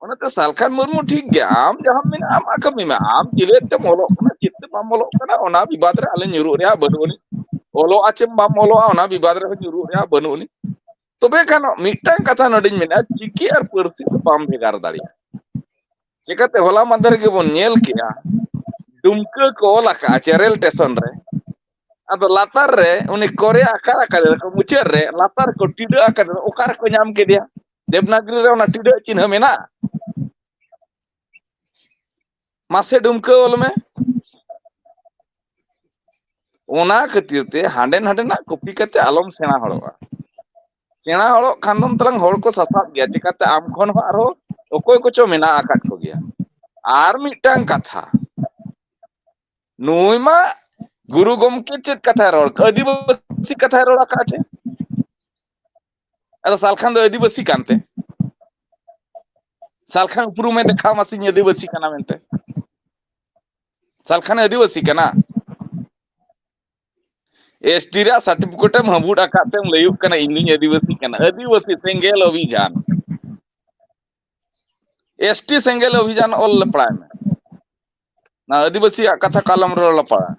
ᱚᱱᱟᱛᱮ ᱥᱟᱞᱠᱷᱟᱱ ᱢᱩᱨᱢᱩ ᱴᱷᱤᱠ ᱜᱮᱭᱟ, ᱟᱢ ᱡᱟᱦᱟᱸᱢ ᱢᱮᱱᱟ ᱟᱢᱟᱜ ᱠᱟᱹᱢᱤ ᱢᱮ, ᱟᱢ ᱪᱮᱫ ᱛᱮᱢ ᱚᱞᱚᱜ ᱠᱟᱱᱟ, ᱪᱮᱫ ᱛᱮ ᱵᱟᱢ ᱚᱞᱚᱜ ᱠᱟᱱᱟ, ᱚᱱᱟ ᱵᱤᱵᱟᱫ ᱨᱮ ᱟᱞᱮ ᱧᱩᱨᱩᱜ ᱨᱮᱭᱟᱜ ᱵᱟᱹᱱᱩᱜ ᱟᱹᱱᱤᱡ᱾ ᱚᱞᱚᱜ ᱟᱪᱮᱢ ᱵᱟᱢ ᱚᱞᱚᱜᱼᱟ, ᱚᱱᱟ ᱵᱤᱵᱟᱫ ᱨᱮᱦᱚᱸ ᱧᱩᱨᱩᱜ ᱨᱮᱭᱟᱜ ᱵᱟᱹᱱᱩᱜ ᱟᱹᱱᱤᱡ᱾ ᱛᱚᱵᱮ ᱠᱷᱟᱱ ᱢᱤᱫᱴᱟᱝ ᱠᱟᱛᱷᱟ ᱱᱚᱰᱮᱧ ᱢᱮᱱᱟ, ᱪᱤᱠᱤ ᱟᱨ ᱯᱟᱹᱨᱥᱤ ᱫᱚ ᱵᱟᱢ ᱵᱷᱮᱜᱟᱨ ᱫᱟᱲᱮᱭᱟᱜᱼᱟ᱾ ᱪᱤᱠᱟᱹᱛᱮ? ᱦᱚᱞᱟ ᱢᱟᱫᱷᱮᱨ ᱜᱮᱵᱚᱱ ᱧᱮᱞ ᱠᱮᱜᱼᱟ, ᱰᱩᱢᱠᱟᱹ ᱠᱚ ᱚᱞ ᱟᱠᱟᱜᱼᱟ ᱪᱮᱨᱮᱞ ᱴᱮᱥᱚᱱ ᱨᱮ, ᱟᱫᱚ ᱞᱟᱛᱟᱨ ᱨᱮ ᱩᱱᱤ ᱠᱚᱨᱮ ᱟᱠᱟᱨ ᱟᱠᱟᱫᱮ ᱫᱚᱠᱚ, ᱢᱩᱪᱟᱹᱫ ᱨᱮ ᱞᱟᱛᱟᱨ ᱨᱮᱠᱚ ᱴᱤᱰᱟᱹᱜ ᱟᱠᱟᱫᱮ ᱫᱚ, ᱚᱠᱟ ᱨᱮᱠᱚ ᱧᱟᱢ ᱠᱮᱫᱮᱭᱟ? ᱫᱮᱵᱽᱱᱟᱜᱽᱨᱤ ᱨᱮ ᱚᱱᱟ ᱴᱤᱰᱟᱹᱜ ᱪᱤᱱᱦᱟᱹ ᱢᱮᱱᱟᱜᱼᱟ? ᱢᱟᱥᱮ ᱰᱩᱢᱠᱟᱹ ᱚᱞ ᱢᱮ᱾ ᱚᱱᱟ ᱠᱷᱟᱹᱛᱤᱨ ᱛᱮ ᱦᱟᱸᱰᱮ ᱱᱟᱰᱮᱱᱟᱜ ᱠᱚᱯᱤ ᱠᱟᱛᱮ ᱟᱞᱚᱢ ᱥᱮᱬᱟ ᱦᱚᱲᱚᱜᱼᱟ᱾ ᱥᱮᱬᱟ ᱦᱚᱲᱚᱜ ᱠᱷᱟᱱ ᱫᱚᱢ ᱛᱟᱞᱟᱝ ᱦᱚᱲ ᱠᱚ ᱥᱟᱥᱟᱵ ᱜᱮᱭᱟ, ᱪᱤᱠᱟᱹᱛᱮ ᱟᱢ ᱠᱷᱚᱱ ᱦᱚᱸ ᱟᱨᱦᱚᱸ ᱚᱠᱚᱭ ᱠᱚᱪᱚ ᱢᱮᱱᱟᱜ ᱟᱠᱟᱫ ᱠᱚᱜᱮᱭᱟ᱾ ᱟᱨ ᱢᱤᱫᱴᱟᱝ ᱠᱟᱛᱷᱟ, ᱱᱩᱭ ᱢᱟ ᱜᱩᱨᱩ ᱜᱚᱢᱠᱮ ᱪᱮᱫ ᱠᱟᱛᱷᱟᱭ ᱨᱚᱲ, ᱟᱹᱫᱤᱵᱟᱹᱥᱤ ᱠᱟᱛᱷᱟᱭ ᱨᱚᱲ ᱟᱠᱟᱫ ᱪᱮ? ᱟᱫᱚ ᱥᱟᱞᱠᱷᱟᱱ ᱫᱚ ᱟᱹᱫᱤᱵᱟᱹᱥᱤ ᱠᱟᱱᱛᱮ, ᱥᱟᱞᱠᱷᱟᱱ ᱩᱯᱨᱩᱢᱮ ᱫᱮᱠᱷᱟᱣ ᱢᱟᱥᱮ, ᱤᱧ ᱟᱹᱫᱤᱵᱟᱹᱥᱤ ᱠᱟᱱᱟ ᱢᱮᱱᱛᱮ᱾ ᱥᱟᱞᱠᱷᱟᱱ ᱟᱹᱫᱤᱵᱟᱹᱥᱤ ᱠᱟᱱᱟ? ᱮᱥ ᱴᱤ ᱨᱮᱭᱟᱜ ᱥᱟᱨᱴᱤᱯᱷᱤᱠᱮᱴ ᱮᱢ ᱦᱟᱹᱵᱩᱰ ᱟᱠᱟᱫ ᱛᱮᱢ ᱞᱟᱹᱭᱩᱜ ᱠᱟᱱᱟ ᱤᱧ ᱫᱩᱧ ᱟᱹᱫᱤᱵᱟᱹᱥᱤ ᱠᱟᱱᱟ᱾ ᱟᱹᱫᱤᱵᱟᱹᱥᱤ ᱥᱮᱸᱜᱮᱞ ᱚᱵᱷᱤᱡᱟᱱ, ᱮᱥ ᱴᱤ ᱥᱮᱸᱜᱮᱞ ᱚᱵᱷᱤᱡᱟᱱ ᱚᱞ ᱞᱮᱯᱲᱟᱭ ᱢᱮ᱾ ᱚᱱᱟ ᱟᱹᱫᱤᱵᱟᱹᱥᱤᱭᱟᱜ ᱠᱟᱛᱷᱟ ᱠᱚ ᱟᱞᱚᱢ ᱨᱚᱲ ᱞᱟᱯᱲᱟ᱾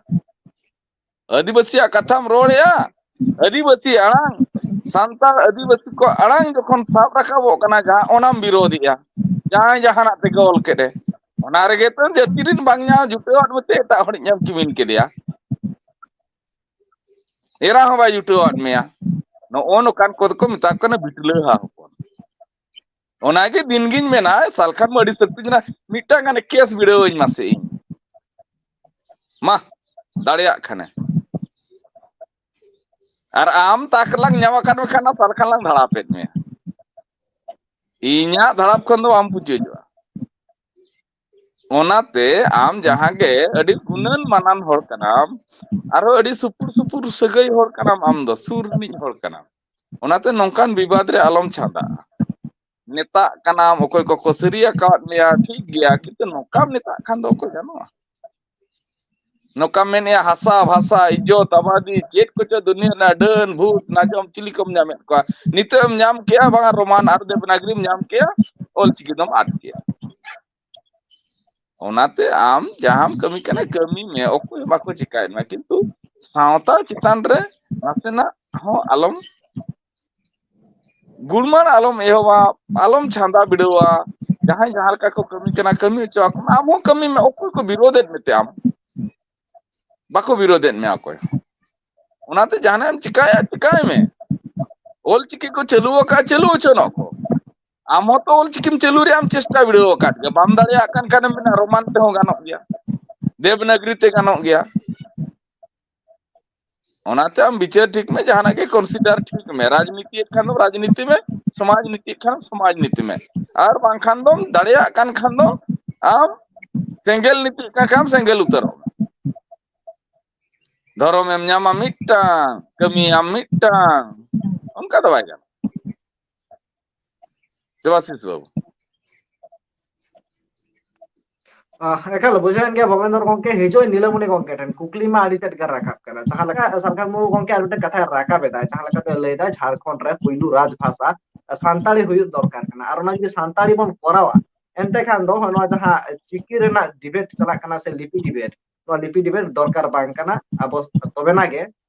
ᱟᱹᱫᱤᱵᱟᱹᱥᱤᱭᱟᱜ ᱠᱟᱛᱷᱟᱢ ᱨᱚᱲᱮᱜᱼᱟ, ᱟᱹᱫᱤᱵᱟᱹᱥᱤ ᱟᱲᱟᱝ, ᱥᱟᱱᱛᱟᱲ ᱟᱹᱫᱤᱵᱟᱹᱥᱤ ᱠᱚ ᱟᱲᱟᱝ ᱡᱚᱠᱷᱚᱱ ᱥᱟᱵ ᱨᱟᱠᱟᱵᱚᱜ ᱠᱟᱱᱟ, ᱡᱟᱦᱟᱸ ᱚᱱᱟᱢ ᱵᱤᱨᱳᱫᱷᱮᱜᱼᱟ, ᱡᱟᱦᱟᱸᱭ ᱡᱟᱦᱟᱱᱟᱜ ᱛᱮᱜᱮ ᱚᱞ ᱠᱮᱫ ᱮ, ᱚᱱᱟ ᱨᱮᱜᱮ ᱛᱚ ᱡᱟᱹᱛᱤ ᱨᱮᱱ ᱵᱟᱝ ᱧᱟᱢ ᱡᱩᱴᱟᱹᱣᱟᱜ ᱢᱮᱛᱮ ᱮᱴᱟᱜ ᱦᱚᱲᱤᱡ ᱧᱟᱢ ᱠᱤᱢᱤᱱ ᱠᱮᱫᱮᱭᱟ, ᱮᱨᱟ ᱦᱚᱸ ᱵᱟᱭ ᱡᱩᱴᱟᱹᱣᱟᱫ ᱢᱮᱭᱟ᱾ ᱱᱚᱜᱼᱚ ᱱᱚᱝᱠᱟᱱ ᱠᱚᱫᱚ ᱠᱚ ᱢᱮᱛᱟ ᱠᱚ ᱠᱟᱱᱟ ᱵᱤᱴᱞᱟᱹᱦᱟ ᱦᱚᱯᱚᱱ᱾ ᱚᱱᱟᱜᱮ ᱫᱤᱱᱜᱤᱧ ᱢᱮᱱᱟ, ᱥᱟᱞᱠᱷᱟᱱ ᱢᱟ ᱟᱹᱰᱤ ᱥᱟᱹᱠᱛᱤ ᱠᱟᱱᱟ, ᱢᱤᱫᱴᱟᱝ ᱜᱟᱱ ᱠᱮᱥ ᱵᱤᱰᱟᱹᱣᱟᱹᱧ ᱢᱟᱥᱮ ᱤᱧ᱾ ᱢᱟ, ᱫᱟᱲᱮᱭᱟᱜ ᱠᱷᱟᱱᱮ᱾ ᱟᱨ ᱟᱢ ᱛᱟᱠ ᱞᱟᱝ ᱧᱟᱢ ᱟᱠᱟᱫ ᱢᱮᱠᱷᱟᱱ ᱚᱱᱟ ᱥᱟᱞᱠᱷᱟᱱ ᱞᱟᱝ ᱫᱷᱟᱲᱟᱯᱮᱫ ᱢᱮᱭᱟ᱾ ᱤᱧᱟᱹᱜ ᱫᱷᱟᱲᱟᱯ ᱠᱷᱚᱱ ᱫᱚ ᱵᱟᱢ ᱯᱩᱪᱩᱡᱚᱜᱼᱟ᱾ ᱚᱱᱟᱛᱮ ᱟᱢ ᱡᱟᱦᱟᱸ ᱜᱮ ᱟᱹᱰᱤ ᱜᱩᱱᱟᱹᱱ ᱢᱟᱱᱟᱱ ᱦᱚᱲ ᱠᱟᱱᱟᱢ, ᱟᱨᱦᱚᱸ ᱟᱹᱰᱤ ᱥᱩᱯᱩᱨ ᱥᱩᱯᱩᱨ ᱥᱟᱹᱜᱟᱹᱭ ᱦᱚᱲ ᱠᱟᱱᱟᱢ, ᱟᱢ ᱫᱚ ᱥᱩᱨ ᱨᱤᱱᱤᱡ ᱦᱚᱲ ᱠᱟᱱᱟᱢ᱾ ᱚᱱᱟᱛᱮ ᱱᱚᱝᱠᱟᱱ ᱵᱤᱵᱟᱫ ᱨᱮ ᱟᱞᱚᱢ ᱪᱷᱟᱸᱫᱟᱜᱼᱟ᱾ ᱱᱮᱛᱟᱜ ᱠᱟᱱᱟᱢ, ᱚᱠᱚᱭ ᱠᱚᱠᱚ ᱥᱟᱹᱨᱤ ᱟᱠᱟᱣᱟᱫ ᱢᱮᱭᱟ, ᱴᱷᱤᱠ ᱜᱮᱭᱟ, ᱠᱤᱱᱛᱩ ᱱᱚᱝᱠᱟᱢ ᱱᱮᱛᱟᱜ ᱠᱷᱟᱱ ᱫᱚ ᱚᱠᱚᱭ ᱜᱟᱱᱚᱜᱼᱟ? ᱱᱚᱝᱠᱟᱢ ᱢᱮᱱᱮᱜᱼᱟ, ᱦᱟᱥᱟ ᱵᱷᱟᱥᱟ, ᱤᱡᱽᱡᱚᱛ ᱟᱵᱟᱫᱤ, ᱪᱮᱫ ᱠᱚᱪᱚ ᱫᱩᱱᱤᱭᱟᱹ ᱨᱮᱱᱟᱜ ᱰᱟᱹᱱ ᱵᱷᱩᱛ ᱱᱟᱡᱚᱢ ᱪᱤᱞᱤ ᱠᱚᱢ ᱧᱟᱢᱮᱫ ᱠᱚᱣᱟ, ᱱᱤᱛᱚᱜ ᱮᱢ ᱧᱟᱢ ᱠᱮᱜᱼᱟ, ᱵᱟᱝᱟ ᱨᱳᱢᱟᱱ ᱟᱨ ᱫᱮᱵᱽᱱᱟᱜᱽᱨᱤᱢ ᱧᱟᱢ ᱠᱮᱜᱼᱟ, ᱚᱞᱪᱤᱠᱤ ᱫᱚᱢ ᱟᱫ ᱠᱮᱜᱼᱟ᱾ ᱚᱱᱟᱛᱮ ᱟᱢ ᱡᱟᱦᱟᱸᱢ ᱠᱟᱹᱢᱤ ᱠᱟᱱᱟ, ᱠᱟᱹᱢᱤ ᱢᱮ, ᱚᱠᱚᱭ ᱵᱟᱠᱚ ᱪᱤᱠᱟᱭᱮᱫ ᱢᱮ, ᱠᱤᱱᱛᱩ ᱥᱟᱶᱛᱟ ᱪᱮᱛᱟᱱ ᱨᱮ ᱱᱟᱥᱮᱱᱟᱜ ᱦᱚᱸ ᱟᱞᱚᱢ ᱜᱩᱲᱢᱟᱱ ᱟᱞᱚᱢ ᱮᱦᱚᱵᱟ, ᱟᱞᱚᱢ ᱪᱷᱟᱸᱫᱟ ᱵᱤᱰᱟᱹᱣᱟ᱾ ᱡᱟᱦᱟᱸᱭ ᱡᱟᱦᱟᱸ ᱞᱮᱠᱟ ᱠᱚ ᱠᱟᱹᱢᱤ ᱠᱟᱱᱟ, ᱠᱟᱹᱢᱤ ᱦᱚᱪᱚ ᱟᱠᱚ ᱢᱮ, ᱟᱢ ᱦᱚᱸ ᱠᱟᱹᱢᱤ ᱢᱮ᱾ ᱚᱠᱚᱭ ᱠᱚ ᱵᱤᱨᱳᱫᱮᱫ ᱢᱮᱛᱮ ᱟᱢ? ᱵᱟᱠᱚ ᱵᱤᱨᱳᱫᱮᱫ ᱢᱮᱭᱟ ᱚᱠᱚᱭ ᱦᱚᱸ᱾ ᱚᱱᱟᱛᱮ ᱡᱟᱦᱟᱱᱟᱜ ᱮᱢ ᱪᱤᱠᱟᱭᱟ, ᱪᱤᱠᱟᱭ ᱢᱮ᱾ ᱚᱞᱪᱤᱠᱤ ᱠᱚ ᱪᱟᱹᱞᱩ ᱟᱠᱟᱫᱼᱟ, ᱪᱟᱹᱞᱩ ᱦᱚᱪᱚᱱᱚᱜ ᱠᱚ᱾ ᱟᱢ ᱦᱚᱸᱛᱚ ᱚᱞᱪᱤᱠᱤᱢ ᱪᱟᱹᱞᱩ ᱨᱮᱭᱟᱜ ᱮᱢ ᱪᱮᱥᱴᱟ ᱵᱤᱰᱟᱹᱣ ᱟᱠᱟᱫ ᱜᱮᱭᱟ᱾ ᱵᱟᱢ ᱫᱟᱲᱮᱭᱟᱜ ᱠᱟᱱ ᱠᱷᱟᱱᱮᱢ ᱢᱮᱱᱟ ᱨᱳᱢᱟᱱ ᱛᱮᱦᱚᱸ ᱜᱟᱱᱚᱜ ᱜᱮᱭᱟ, ᱫᱮᱵᱽᱱᱟᱜᱽᱨᱤ ᱛᱮ ᱜᱟᱱᱚᱜ ᱜᱮᱭᱟ᱾ ᱚᱱᱟᱛᱮ ᱟᱢ ᱵᱤᱪᱟᱹᱨ ᱴᱷᱤᱠ ᱢᱮ, ᱡᱟᱦᱟᱱᱟᱜ ᱜᱮ consider ᱴᱷᱤᱠ ᱢᱮ᱾ ᱨᱟᱡᱽᱱᱤᱛᱤᱭᱮᱫ ᱠᱷᱟᱱ ᱫᱚᱢ ᱨᱟᱡᱽᱱᱤᱛᱤ ᱢᱮ, ᱥᱚᱢᱟᱡᱽ ᱱᱤᱛᱤᱭᱮᱫ ᱠᱷᱟᱱ ᱥᱚᱢᱟᱡᱽ ᱱᱤᱛᱤ ᱢᱮ, ᱟᱨ ᱵᱟᱝᱠᱷᱟᱱ ᱫᱚᱢ ᱫᱟᱲᱮᱭᱟᱜ ᱠᱟᱱ ᱠᱷᱟᱱ ᱫᱚ ᱟᱢ ᱥᱮᱸᱜᱮᱞ ᱱᱤᱛᱤᱭᱮᱫ ᱠᱟᱱ ᱠᱷᱟᱱ ᱥᱮᱸᱜᱮᱞ ᱩᱛᱟᱹᱨᱚᱜ ᱢᱮ᱾ ᱫᱷᱚᱨᱚᱢ ᱮᱢ ᱧᱟᱢᱟ ᱢᱤᱫᱴᱟᱝ, ᱠᱟᱹᱢᱤᱭᱟᱢ ᱢᱤᱫᱴᱟᱝ, ᱚᱱᱠᱟ ᱫᱚ ᱵᱟᱭ ᱜᱟᱱᱚᱜᱼᱟ᱾ ᱫᱮᱵᱟᱥᱤᱥ ᱵᱟᱹᱵᱩ᱾ ᱟᱦ, ᱮᱠᱟᱞ ᱵᱩᱡᱷᱟᱹᱣᱮᱱ ᱜᱮᱭᱟ ᱵᱷᱚᱵᱮᱱᱫᱨ ᱜᱚᱝᱠᱮ᱾ ᱦᱤᱡᱩᱜ ᱟᱹᱧ ᱱᱤᱞᱟᱢᱚᱱᱤ ᱜᱚᱝᱠᱮ ᱴᱷᱮᱱ᱾ ᱠᱩᱠᱞᱤ ᱢᱟ ᱟᱹᱰᱤ ᱛᱮᱫ ᱜᱮ ᱨᱟᱠᱟᱵ ᱠᱟᱱᱟ᱾ ᱡᱟᱦᱟᱸ ᱞᱮᱠᱟ ᱥᱟᱞᱠᱷᱟᱱ ᱢᱩᱨᱢᱩ ᱜᱚᱝᱠᱮ ᱟᱨ ᱢᱤᱫᱴᱮᱱ ᱠᱟᱛᱷᱟᱭ ᱨᱟᱠᱟᱵ ᱮᱫᱟ, ᱡᱟᱦᱟᱸ ᱞᱮᱠᱟᱛᱮ ᱞᱟᱹᱭ ᱮᱫᱟ ᱡᱷᱟᱲᱠᱷᱚᱸᱰ ᱨᱮ ᱯᱩᱭᱞᱩ ᱨᱟᱡᱽ ᱵᱷᱟᱥᱟ ᱥᱟᱱᱛᱟᱲᱤ ᱦᱩᱭᱩᱜ ᱫᱚᱨᱠᱟᱨ ᱠᱟᱱᱟ, ᱟᱨ ᱚᱱᱟ ᱡᱩᱫᱤ ᱥᱟᱱᱛᱟᱲᱤ ᱵᱚᱱ ᱠᱚᱨᱟᱣᱟ, ᱮᱱᱛᱮ ᱠᱷᱟᱱ ᱫᱚ ᱱᱚᱣᱟ ᱡᱟᱦᱟᱸ ᱪᱤᱠᱤ ᱨᱮᱱᱟᱜ debate ᱪᱟᱞᱟᱜ ᱠᱟᱱᱟ ᱥᱮ ᱞᱤᱯᱤ debate, ᱱᱚᱣᱟ ᱞᱤᱯᱤ debate ᱫᱚᱨᱠᱟᱨ ᱵᱟᱝ ᱠᱟᱱᱟ᱾ ᱟᱵᱚ ᱛᱚᱵᱮᱱᱟ ᱜᱮ,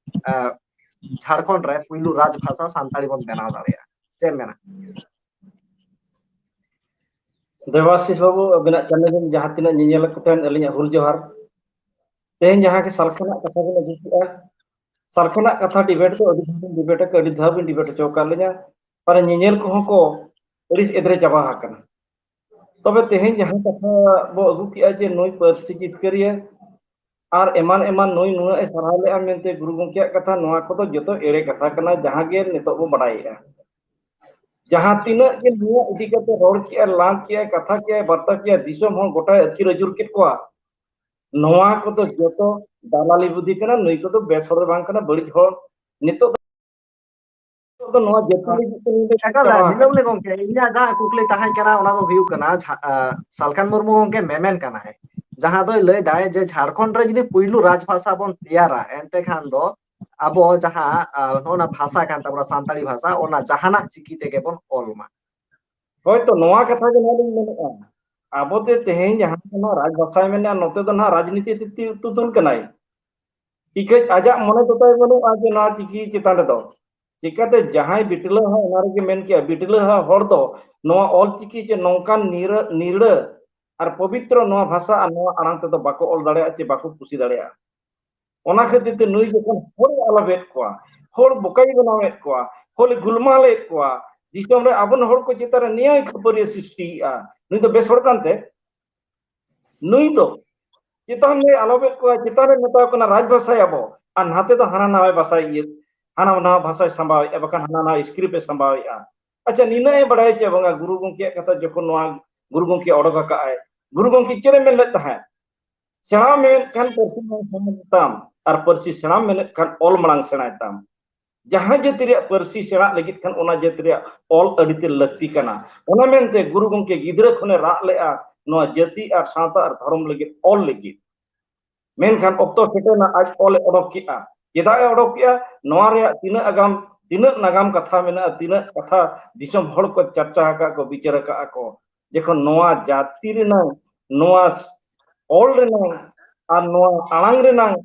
ᱟᱸ, ᱡᱷᱟᱲᱠᱷᱚᱸᱰ ᱨᱮ ᱯᱩᱭᱞᱩ ᱨᱟᱡᱽ ᱵᱷᱟᱥᱟ ᱥᱟᱱᱛᱟᱲᱤ ᱵᱚᱱ ᱵᱮᱱᱟᱣ ᱫᱟᱲᱮᱭᱟᱜᱼᱟ᱾ ᱪᱮᱫ ᱮᱢ ᱢᱮᱱᱟ? ᱫᱮᱵᱟᱥᱤᱥ ᱵᱟᱹᱵᱩ, ᱟᱹᱵᱤᱱᱟᱜ channel ᱨᱮᱱ ᱡᱟᱦᱟᱸ ᱛᱤᱱᱟᱹᱜ ᱧᱮᱧᱮᱞ ᱠᱚ ᱴᱷᱮᱱ ᱟᱹᱞᱤᱧᱟᱜ ᱦᱩᱞ ᱡᱚᱦᱟᱨ᱾ ᱛᱮᱦᱮᱧ ᱡᱟᱦᱟᱸ ᱜᱮ ᱥᱟᱞᱠᱷᱟᱱᱟᱜ ᱠᱟᱛᱷᱟ ᱵᱤᱱ ᱟᱹᱜᱩ ᱠᱮᱜᱼᱟ, ᱥᱟᱞᱠᱷᱟᱱᱟᱜ ᱠᱟᱛᱷᱟ debate ᱫᱚ ᱟᱹᱰᱤ ᱫᱷᱟᱣ ᱵᱤᱱ debate ᱟᱠᱟᱫ, ᱟᱹᱰᱤ ᱫᱷᱟᱣ ᱵᱤᱱ debate ᱦᱚᱪᱚ ᱟᱠᱟᱫ ᱞᱤᱧᱟ᱾ ᱢᱟᱱᱮ ᱧᱮᱧᱮᱞ ᱠᱚᱦᱚᱸ ᱠᱚ ᱟᱹᱲᱤᱥ ᱮᱫᱽᱨᱮ ᱪᱟᱵᱟ ᱟᱠᱟᱱᱟ᱾ ᱛᱚᱵᱮ ᱛᱮᱦᱮᱧ ᱡᱟᱦᱟᱸ ᱠᱟᱛᱷᱟ ᱵᱚ ᱟᱹᱜᱩ ᱠᱮᱜᱼᱟ ᱡᱮ ᱱᱩᱭ ᱯᱟᱹᱨᱥᱤ ᱡᱤᱛᱠᱟᱹᱨᱤᱭᱟᱹ ᱟᱨ ᱮᱢᱟᱱ ᱮᱢᱟᱱ ᱱᱩᱭ ᱱᱩᱱᱟᱹᱜ ᱮ ᱥᱟᱨᱦᱟᱣ ᱞᱮᱜᱼᱟ ᱢᱮᱱᱛᱮ ᱜᱩᱨᱩ ᱜᱚᱢᱠᱮᱭᱟᱜ ᱠᱟᱛᱷᱟ, ᱱᱚᱣᱟ ᱠᱚᱫᱚ ᱡᱚᱛᱚ ᱮᱲᱮ ᱠᱟᱛᱷᱟ ᱠᱟᱱᱟ, ᱡᱟᱦᱟᱸ ᱜᱮ ᱱᱤᱛᱚᱜ ᱵᱚ ᱵᱟᱰᱟᱭᱮᱜᱼᱟ᱾ ᱡᱟᱦᱟᱸ ᱛᱤᱱᱟᱹᱜ ᱜᱮ ᱱᱩᱭᱟᱜ ᱤᱫᱤ ᱠᱟᱛᱮ ᱨᱚᱲ ᱠᱮᱜᱼᱟᱭ, ᱞᱟᱸᱫ ᱠᱮᱜᱼᱟᱭ, ᱠᱟᱛᱷᱟ ᱠᱮᱜᱼᱟᱭ, ᱵᱟᱨᱛᱟ ᱠᱮᱜᱼᱟᱭ, ᱫᱤᱥᱚᱢ ᱦᱚᱲ ᱜᱚᱴᱟᱭ ᱟᱹᱛᱠᱤᱨ ᱟᱹᱪᱩᱨ ᱠᱮᱫ ᱠᱚᱣᱟ᱾ ᱱᱚᱣᱟ ᱠᱚᱫᱚ ᱡᱚᱛᱚ ᱫᱟᱞᱟᱞᱤ ᱵᱩᱫᱷᱤ ᱠᱟᱱᱟ, ᱱᱩᱭ ᱠᱚᱫᱚ ᱵᱮᱥ ᱦᱚᱲ ᱫᱚ ᱵᱟᱝ ᱠᱟᱱᱟ, ᱵᱟᱹᱲᱤᱡ ᱦᱚᱲ᱾ ᱱᱤᱛᱚᱜ ᱫᱚ ᱱᱚᱣᱟ ᱡᱟᱹᱛᱤ ᱞᱟᱹᱜᱤᱫ ᱛᱮ ᱱᱩᱭ ᱫᱚ ᱮᱠᱟᱞ ᱪᱟᱵᱟ ᱟᱠᱟᱱᱟ᱾ ᱱᱤᱞᱟᱹᱢᱱᱤ ᱜᱚᱝᱠᱮ, ᱤᱧᱟᱹᱜ ᱡᱟᱦᱟᱸ ᱠᱩᱠᱞᱤ ᱛᱟᱦᱮᱸ ᱠᱟᱱᱟ, ᱚᱱᱟ ᱫᱚ ᱦᱩᱭᱩᱜ ᱠᱟᱱᱟ, ᱡᱷᱟ-, ᱟ, ᱥᱟᱞᱠᱷᱟᱱ ᱢᱩᱨᱢᱩ ᱜᱚᱝᱠᱮ ᱢᱮᱢᱮᱱ ᱠᱟᱱᱟᱭ, ᱡᱟᱦᱟᱸ ᱫᱚᱭ ᱞᱟᱹᱭ ᱫᱟᱭ ᱡᱮ ᱡᱷᱟᱲᱠᱷᱚᱸᱰ ᱨᱮ ᱡᱩᱫᱤ ᱯᱩᱭᱞᱩ ᱨᱟᱡᱽ ᱵᱷᱟᱥᱟ ᱵᱚᱱ ᱛᱮᱭᱟᱨᱟ, ᱮᱱᱛᱮ ᱠᱷᱟᱱ ᱫᱚ ᱟᱵᱚ ᱡᱟᱦᱟᱸ, ᱟ, ᱱᱚᱜᱼᱚ ᱱᱟ ᱵᱷᱟᱥᱟ ᱠᱟᱱ ᱛᱟᱵᱚᱱᱟ, ᱥᱟᱱᱛᱟᱲᱤ ᱵᱷᱟᱥᱟ, ᱚᱱᱟ ᱡᱟᱦᱟᱱᱟᱜ ᱪᱤᱠᱤ ᱛᱮᱜᱮ ᱵᱚᱱ ᱚᱞ ᱢᱟ᱾ ᱦᱳᱭᱛᱚ, ᱱᱚᱣᱟ ᱠᱟᱛᱷᱟ ᱜᱮ ᱱᱟᱦᱟᱜ ᱞᱤᱧ ᱢᱮᱱᱮᱫᱼᱟ, ᱟᱵᱚ ᱛᱮ ᱛᱮᱦᱮᱧ ᱡᱟᱦᱟᱸ ᱱᱚᱣᱟ ᱨᱟᱡᱽ ᱵᱷᱟᱥᱟᱭ ᱢᱮᱱᱮᱫᱼᱟ, ᱱᱚᱛᱮ ᱫᱚ ᱱᱟᱦᱟᱜ ᱨᱟᱡᱽᱱᱤᱛᱤ ᱛᱮ ᱛᱩ-, ᱛᱩᱫᱩᱞ ᱠᱟᱱᱟᱭ᱾ ᱴᱷᱤᱠᱟᱹᱡ ᱟᱡᱟᱜ ᱢᱚᱱᱮ ᱫᱚ ᱛᱟᱭ ᱵᱟᱹᱱᱩᱜᱼᱟ ᱡᱮ ᱱᱚᱣᱟ ᱪᱤᱠᱤ ᱪᱮᱛᱟᱱ ᱨᱮᱫᱚ᱾ ᱪᱤᱠᱟᱹᱛᱮ ᱡᱟᱦᱟᱸᱭ ᱵᱤᱴᱞᱟᱹ ᱦᱟᱸ ᱚᱱᱟ ᱨᱮᱜᱮ ᱢᱮᱱ ᱠᱮᱜᱼᱟ, ᱵᱤᱴᱞᱟᱹ ᱦᱟᱸ ᱦᱚᱲ ᱫᱚ ᱱᱚᱣᱟ ᱚᱞ ᱪᱤᱠᱤ ᱪᱮ ᱱᱚᱝᱠᱟᱱ ᱱᱤᱨᱟᱹ-, ᱱᱤᱨᱲᱟᱹ ᱟᱨ ᱯᱚᱵᱤᱛᱨᱚ ᱱᱚᱣᱟ ᱵᱷᱟᱥᱟ ᱟᱨ ᱱᱚᱣᱟ ᱟᱲᱟᱝ ᱛᱮᱫᱚ ᱵᱟᱠᱚ ᱚᱞ ᱫᱟᱲᱮᱭᱟᱜᱼᱟ ᱪᱮ ᱵᱟᱠᱚ ᱠᱩᱥᱤ ᱫᱟᱲᱮᱭᱟᱜᱼᱟ᱾ ᱚᱱᱟ ᱠᱷᱟᱹᱛᱤᱨ ᱛᱮ ᱱᱩᱭ ᱡᱚᱠᱷᱚᱱ ᱦᱚᱲᱮ ᱟᱞᱟᱯᱮᱫ ᱠᱚᱣᱟ, ᱦᱚᱲ ᱵᱚᱠᱟᱭ ᱵᱮᱱᱟᱣᱮᱫ ᱠᱚᱣᱟ, ᱦᱚᱲᱮ ᱜᱩᱞᱢᱟᱞᱮᱫ ᱠᱚᱣᱟ, ᱫᱤᱥᱚᱢ ᱨᱮ ᱟᱵᱚ ᱦᱚᱲ ᱠᱚ ᱪᱮᱛᱟᱱ ᱨᱮ ᱱᱮᱭᱟᱭ ᱠᱷᱟᱹᱯᱟᱹᱨᱤᱭᱟᱹ ᱥᱨᱤᱥᱴᱤᱭᱮᱫᱼᱟ, ᱱᱩᱭ ᱫᱚ ᱵᱮᱥ ᱦᱚᱲ ᱠᱟᱱᱛᱮ? ᱱᱩᱭ ᱫᱚ ᱪᱮᱛᱟᱱ ᱨᱮ ᱟᱞᱚᱯᱮᱫ ᱠᱚᱣᱟ, ᱪᱮᱛᱟᱱ ᱨᱮ ᱢᱮᱛᱟᱣ ᱠᱟᱱᱟ ᱨᱟᱡᱽ ᱵᱷᱟᱥᱟᱭᱟᱵᱚ, ᱟᱨ ᱱᱟᱛᱮ ᱫᱚ ᱦᱟᱱᱟ ᱱᱟᱣᱟ ᱵᱷᱟᱥᱟᱭ ᱤᱭᱟᱹ, ᱦᱟᱱᱟ ᱱᱟᱣᱟ ᱵᱷᱟᱥᱟᱭ ᱥᱟᱢᱵᱟᱣᱮᱫᱼᱟ, ᱵᱟᱠᱷᱟᱱ ᱦᱟᱱᱟ ᱱᱟᱣᱟ script ᱮ ᱥᱟᱢᱵᱟᱣᱮᱫᱼᱟ᱾ ᱟᱪᱪᱷᱟ, ᱱᱤᱱᱟᱹᱜ ᱮ ᱵᱟᱲᱟᱭᱟ ᱪᱮ ᱵᱟᱝᱟ ᱜᱩᱨᱩ ᱜᱚᱢᱠᱮᱭᱟᱜ ᱠᱟᱛᱷᱟ? ᱡᱚᱠᱷᱚᱱ ᱱᱚᱣᱟ ᱜᱩᱨᱩ ᱜᱚᱢᱠᱮ ᱚᱰᱚᱠ ᱟᱠᱟᱫ ᱟᱭ, ᱜᱩᱨᱩ ᱜᱚᱢᱠᱮ ᱪᱮᱫ ᱮ ᱢᱮᱱ ᱞᱮᱫ ᱛᱟᱦᱮᱸᱫ? ᱥᱮᱬᱟ ᱢᱮᱱᱮᱫ ᱠᱷᱟᱱ ᱯᱟᱹᱨᱥᱤ ᱢᱟᱲᱟᱝ ᱥᱮᱬᱟᱭ ᱛᱟᱢ, ᱟᱨ ᱯᱟᱹᱨᱥᱤ ᱥᱮᱬᱟᱢ ᱢᱮᱱᱮᱫ ᱠᱷᱟᱱ ᱚᱞ ᱢᱟᱲᱟᱝ ᱥᱮᱬᱟᱭ ᱛᱟᱢ᱾ ᱡᱟᱦᱟᱸ ᱡᱟᱹᱛᱤ ᱨᱮᱭᱟᱜ ᱯᱟᱹᱨᱥᱤ ᱥᱮᱬᱟᱜ ᱞᱟᱹᱜᱤᱫ ᱠᱷᱟᱱ ᱚᱱᱟ ᱡᱟᱹᱛᱤ ᱨᱮᱭᱟᱜ ᱚᱞ ᱟᱹᱰᱤ ᱛᱮ ᱞᱟᱹᱠᱛᱤ ᱠᱟᱱᱟ᱾ ᱚᱱᱟ ᱢᱮᱱᱛᱮ ᱜᱩᱨᱩ ᱜᱚᱢᱠᱮ ᱜᱤᱫᱽᱨᱟᱹ ᱠᱷᱚᱱᱮ ᱨᱟᱜ ᱞᱮᱜᱼᱟ ᱱᱚᱣᱟ ᱡᱟᱹᱛᱤ ᱟᱨ ᱥᱟᱶᱛᱟ ᱟᱨ ᱫᱷᱚᱨᱚᱢ ᱞᱟᱹᱜᱤᱫ ᱚᱞ ᱞᱟᱹᱜᱤᱫ᱾ ᱢᱮᱱᱠᱷᱟᱱ ᱚᱠᱛᱚ ᱥᱮᱴᱮᱨᱱᱟ, ᱟᱡ ᱚᱞᱮ ᱚᱰᱚᱠ ᱠᱮᱜᱼᱟ᱾ ᱪᱮᱫᱟᱜ ᱮ ᱚᱰᱚᱠ ᱠᱮᱜᱼᱟ? ᱱᱚᱣᱟ ᱨᱮᱭᱟᱜ ᱛᱤᱱᱟᱹᱜ ᱟᱜᱟᱢ, ᱛᱤᱱᱟᱹᱜ ᱱᱟᱜᱟᱢ ᱠᱟᱛᱷᱟ ᱢᱮᱱᱟᱜᱼᱟ, ᱛᱤᱱᱟᱹᱜ ᱠᱟᱛᱷᱟ ᱫᱤᱥᱚᱢ ᱦᱚᱲ ᱠᱚ ᱪᱟᱨᱪᱟ ᱟᱠᱟᱫ ᱠᱚ, ᱵᱤᱪᱟᱹᱨ ᱟᱠᱟᱫ ᱠᱚ, ᱡᱚᱠᱷᱚᱱ ᱱᱚᱣᱟ ᱡᱟᱹᱛᱤ ᱨᱮᱱᱟᱝ, ᱱᱚᱣᱟ ᱚᱞ ᱨᱮᱱᱟᱝ ᱟᱨ ᱱᱚᱣᱟ ᱟᱲᱟᱝ ᱨᱮᱱᱟᱝ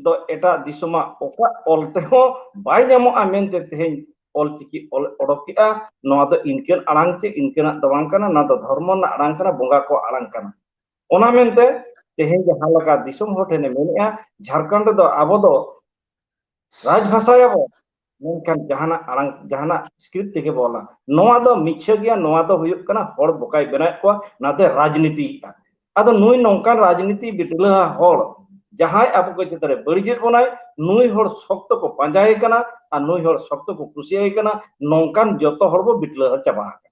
ᱫᱚ ᱮᱴᱟᱜ ᱫᱤᱥᱚᱢᱟᱜ ᱚᱠᱟ ᱚᱞ ᱛᱮᱦᱚᱸ ᱵᱟᱭ ᱧᱟᱢᱚᱜᱼᱟ ᱢᱮᱱᱛᱮ ᱛᱮᱦᱮᱧ ᱚᱞᱪᱤᱠᱤ ᱚᱞ ᱚᱰᱚᱠ ᱠᱮᱜᱼᱟ᱾ ᱱᱚᱣᱟ ᱫᱚ ᱤᱱᱠᱟᱹᱱ ᱟᱲᱟᱝ ᱪᱮ ᱤᱱᱠᱟᱹᱱᱟᱜ ᱫᱚ ᱵᱟᱝ ᱠᱟᱱᱟ, ᱱᱚᱣᱟ ᱫᱚ ᱫᱷᱚᱨᱢᱚ ᱨᱮᱱᱟᱜ ᱟᱲᱟᱝ ᱠᱟᱱᱟ, ᱵᱚᱸᱜᱟ ᱠᱚᱣᱟᱜ ᱟᱲᱟᱝ ᱠᱟᱱᱟ᱾ ᱚᱱᱟ ᱢᱮᱱᱛᱮ ᱛᱮᱦᱮᱧ ᱡᱟᱦᱟᱸ ᱞᱮᱠᱟ ᱫᱤᱥᱚᱢ ᱦᱚᱲ ᱴᱷᱮᱱᱮ ᱢᱮᱱᱮᱜᱼᱟ, ᱡᱷᱟᱲᱠᱷᱚᱸᱰ ᱨᱮᱫᱚ ᱟᱵᱚ ᱫᱚ ᱨᱟᱡᱽ ᱵᱷᱟᱥᱟᱭᱟᱵᱚ, ᱢᱮᱱᱠᱷᱟᱱ ᱡᱟᱦᱟᱱᱟᱜ ᱟᱲᱟᱝ, ᱡᱟᱦᱟᱱᱟᱜ script ᱛᱮᱜᱮ ᱵᱚ ᱚᱞᱟ᱾ ᱱᱚᱣᱟ ᱫᱚ ᱢᱤᱪᱷᱟᱹ ᱜᱮᱭᱟ, ᱱᱚᱣᱟ ᱫᱚ ᱦᱩᱭᱩᱜ ᱠᱟᱱᱟ ᱦᱚᱲ ᱵᱚᱠᱟᱭ ᱵᱮᱱᱟᱣᱮᱫ ᱠᱚᱣᱟ, ᱚᱱᱟᱛᱮ ᱨᱟᱡᱽᱱᱤᱛᱤᱭᱮᱫᱼᱟ᱾ ᱟᱫᱚ ᱱᱩᱭ ᱱᱚᱝᱠᱟᱱ ᱨᱟᱡᱽᱱᱤᱛᱤ ᱵᱤᱴᱞᱟᱹᱦᱟ ᱦᱚᱲ ᱡᱟᱦᱟᱸᱭ ᱟᱵᱚ ᱠᱚ ᱪᱮᱛᱟᱱ ᱨᱮ ᱵᱟᱹᱲᱤᱡᱮᱫ ᱵᱚᱱᱟᱭ, ᱱᱩᱭ ᱦᱚᱲ ᱥᱚᱠᱛᱚ ᱠᱚ ᱯᱟᱸᱡᱟᱭᱮ ᱠᱟᱱᱟ ᱟᱨ ᱱᱩᱭ ᱦᱚᱲ ᱥᱚᱠᱛᱚ ᱠᱚ ᱠᱩᱥᱤᱭᱟᱭ ᱠᱟᱱᱟ, ᱱᱚᱝᱠᱟᱱ ᱡᱚᱛᱚ ᱦᱚᱲ ᱵᱚ ᱵᱤᱴᱞᱟᱹᱦᱟ ᱪᱟᱵᱟ ᱟᱠᱟᱱᱟ᱾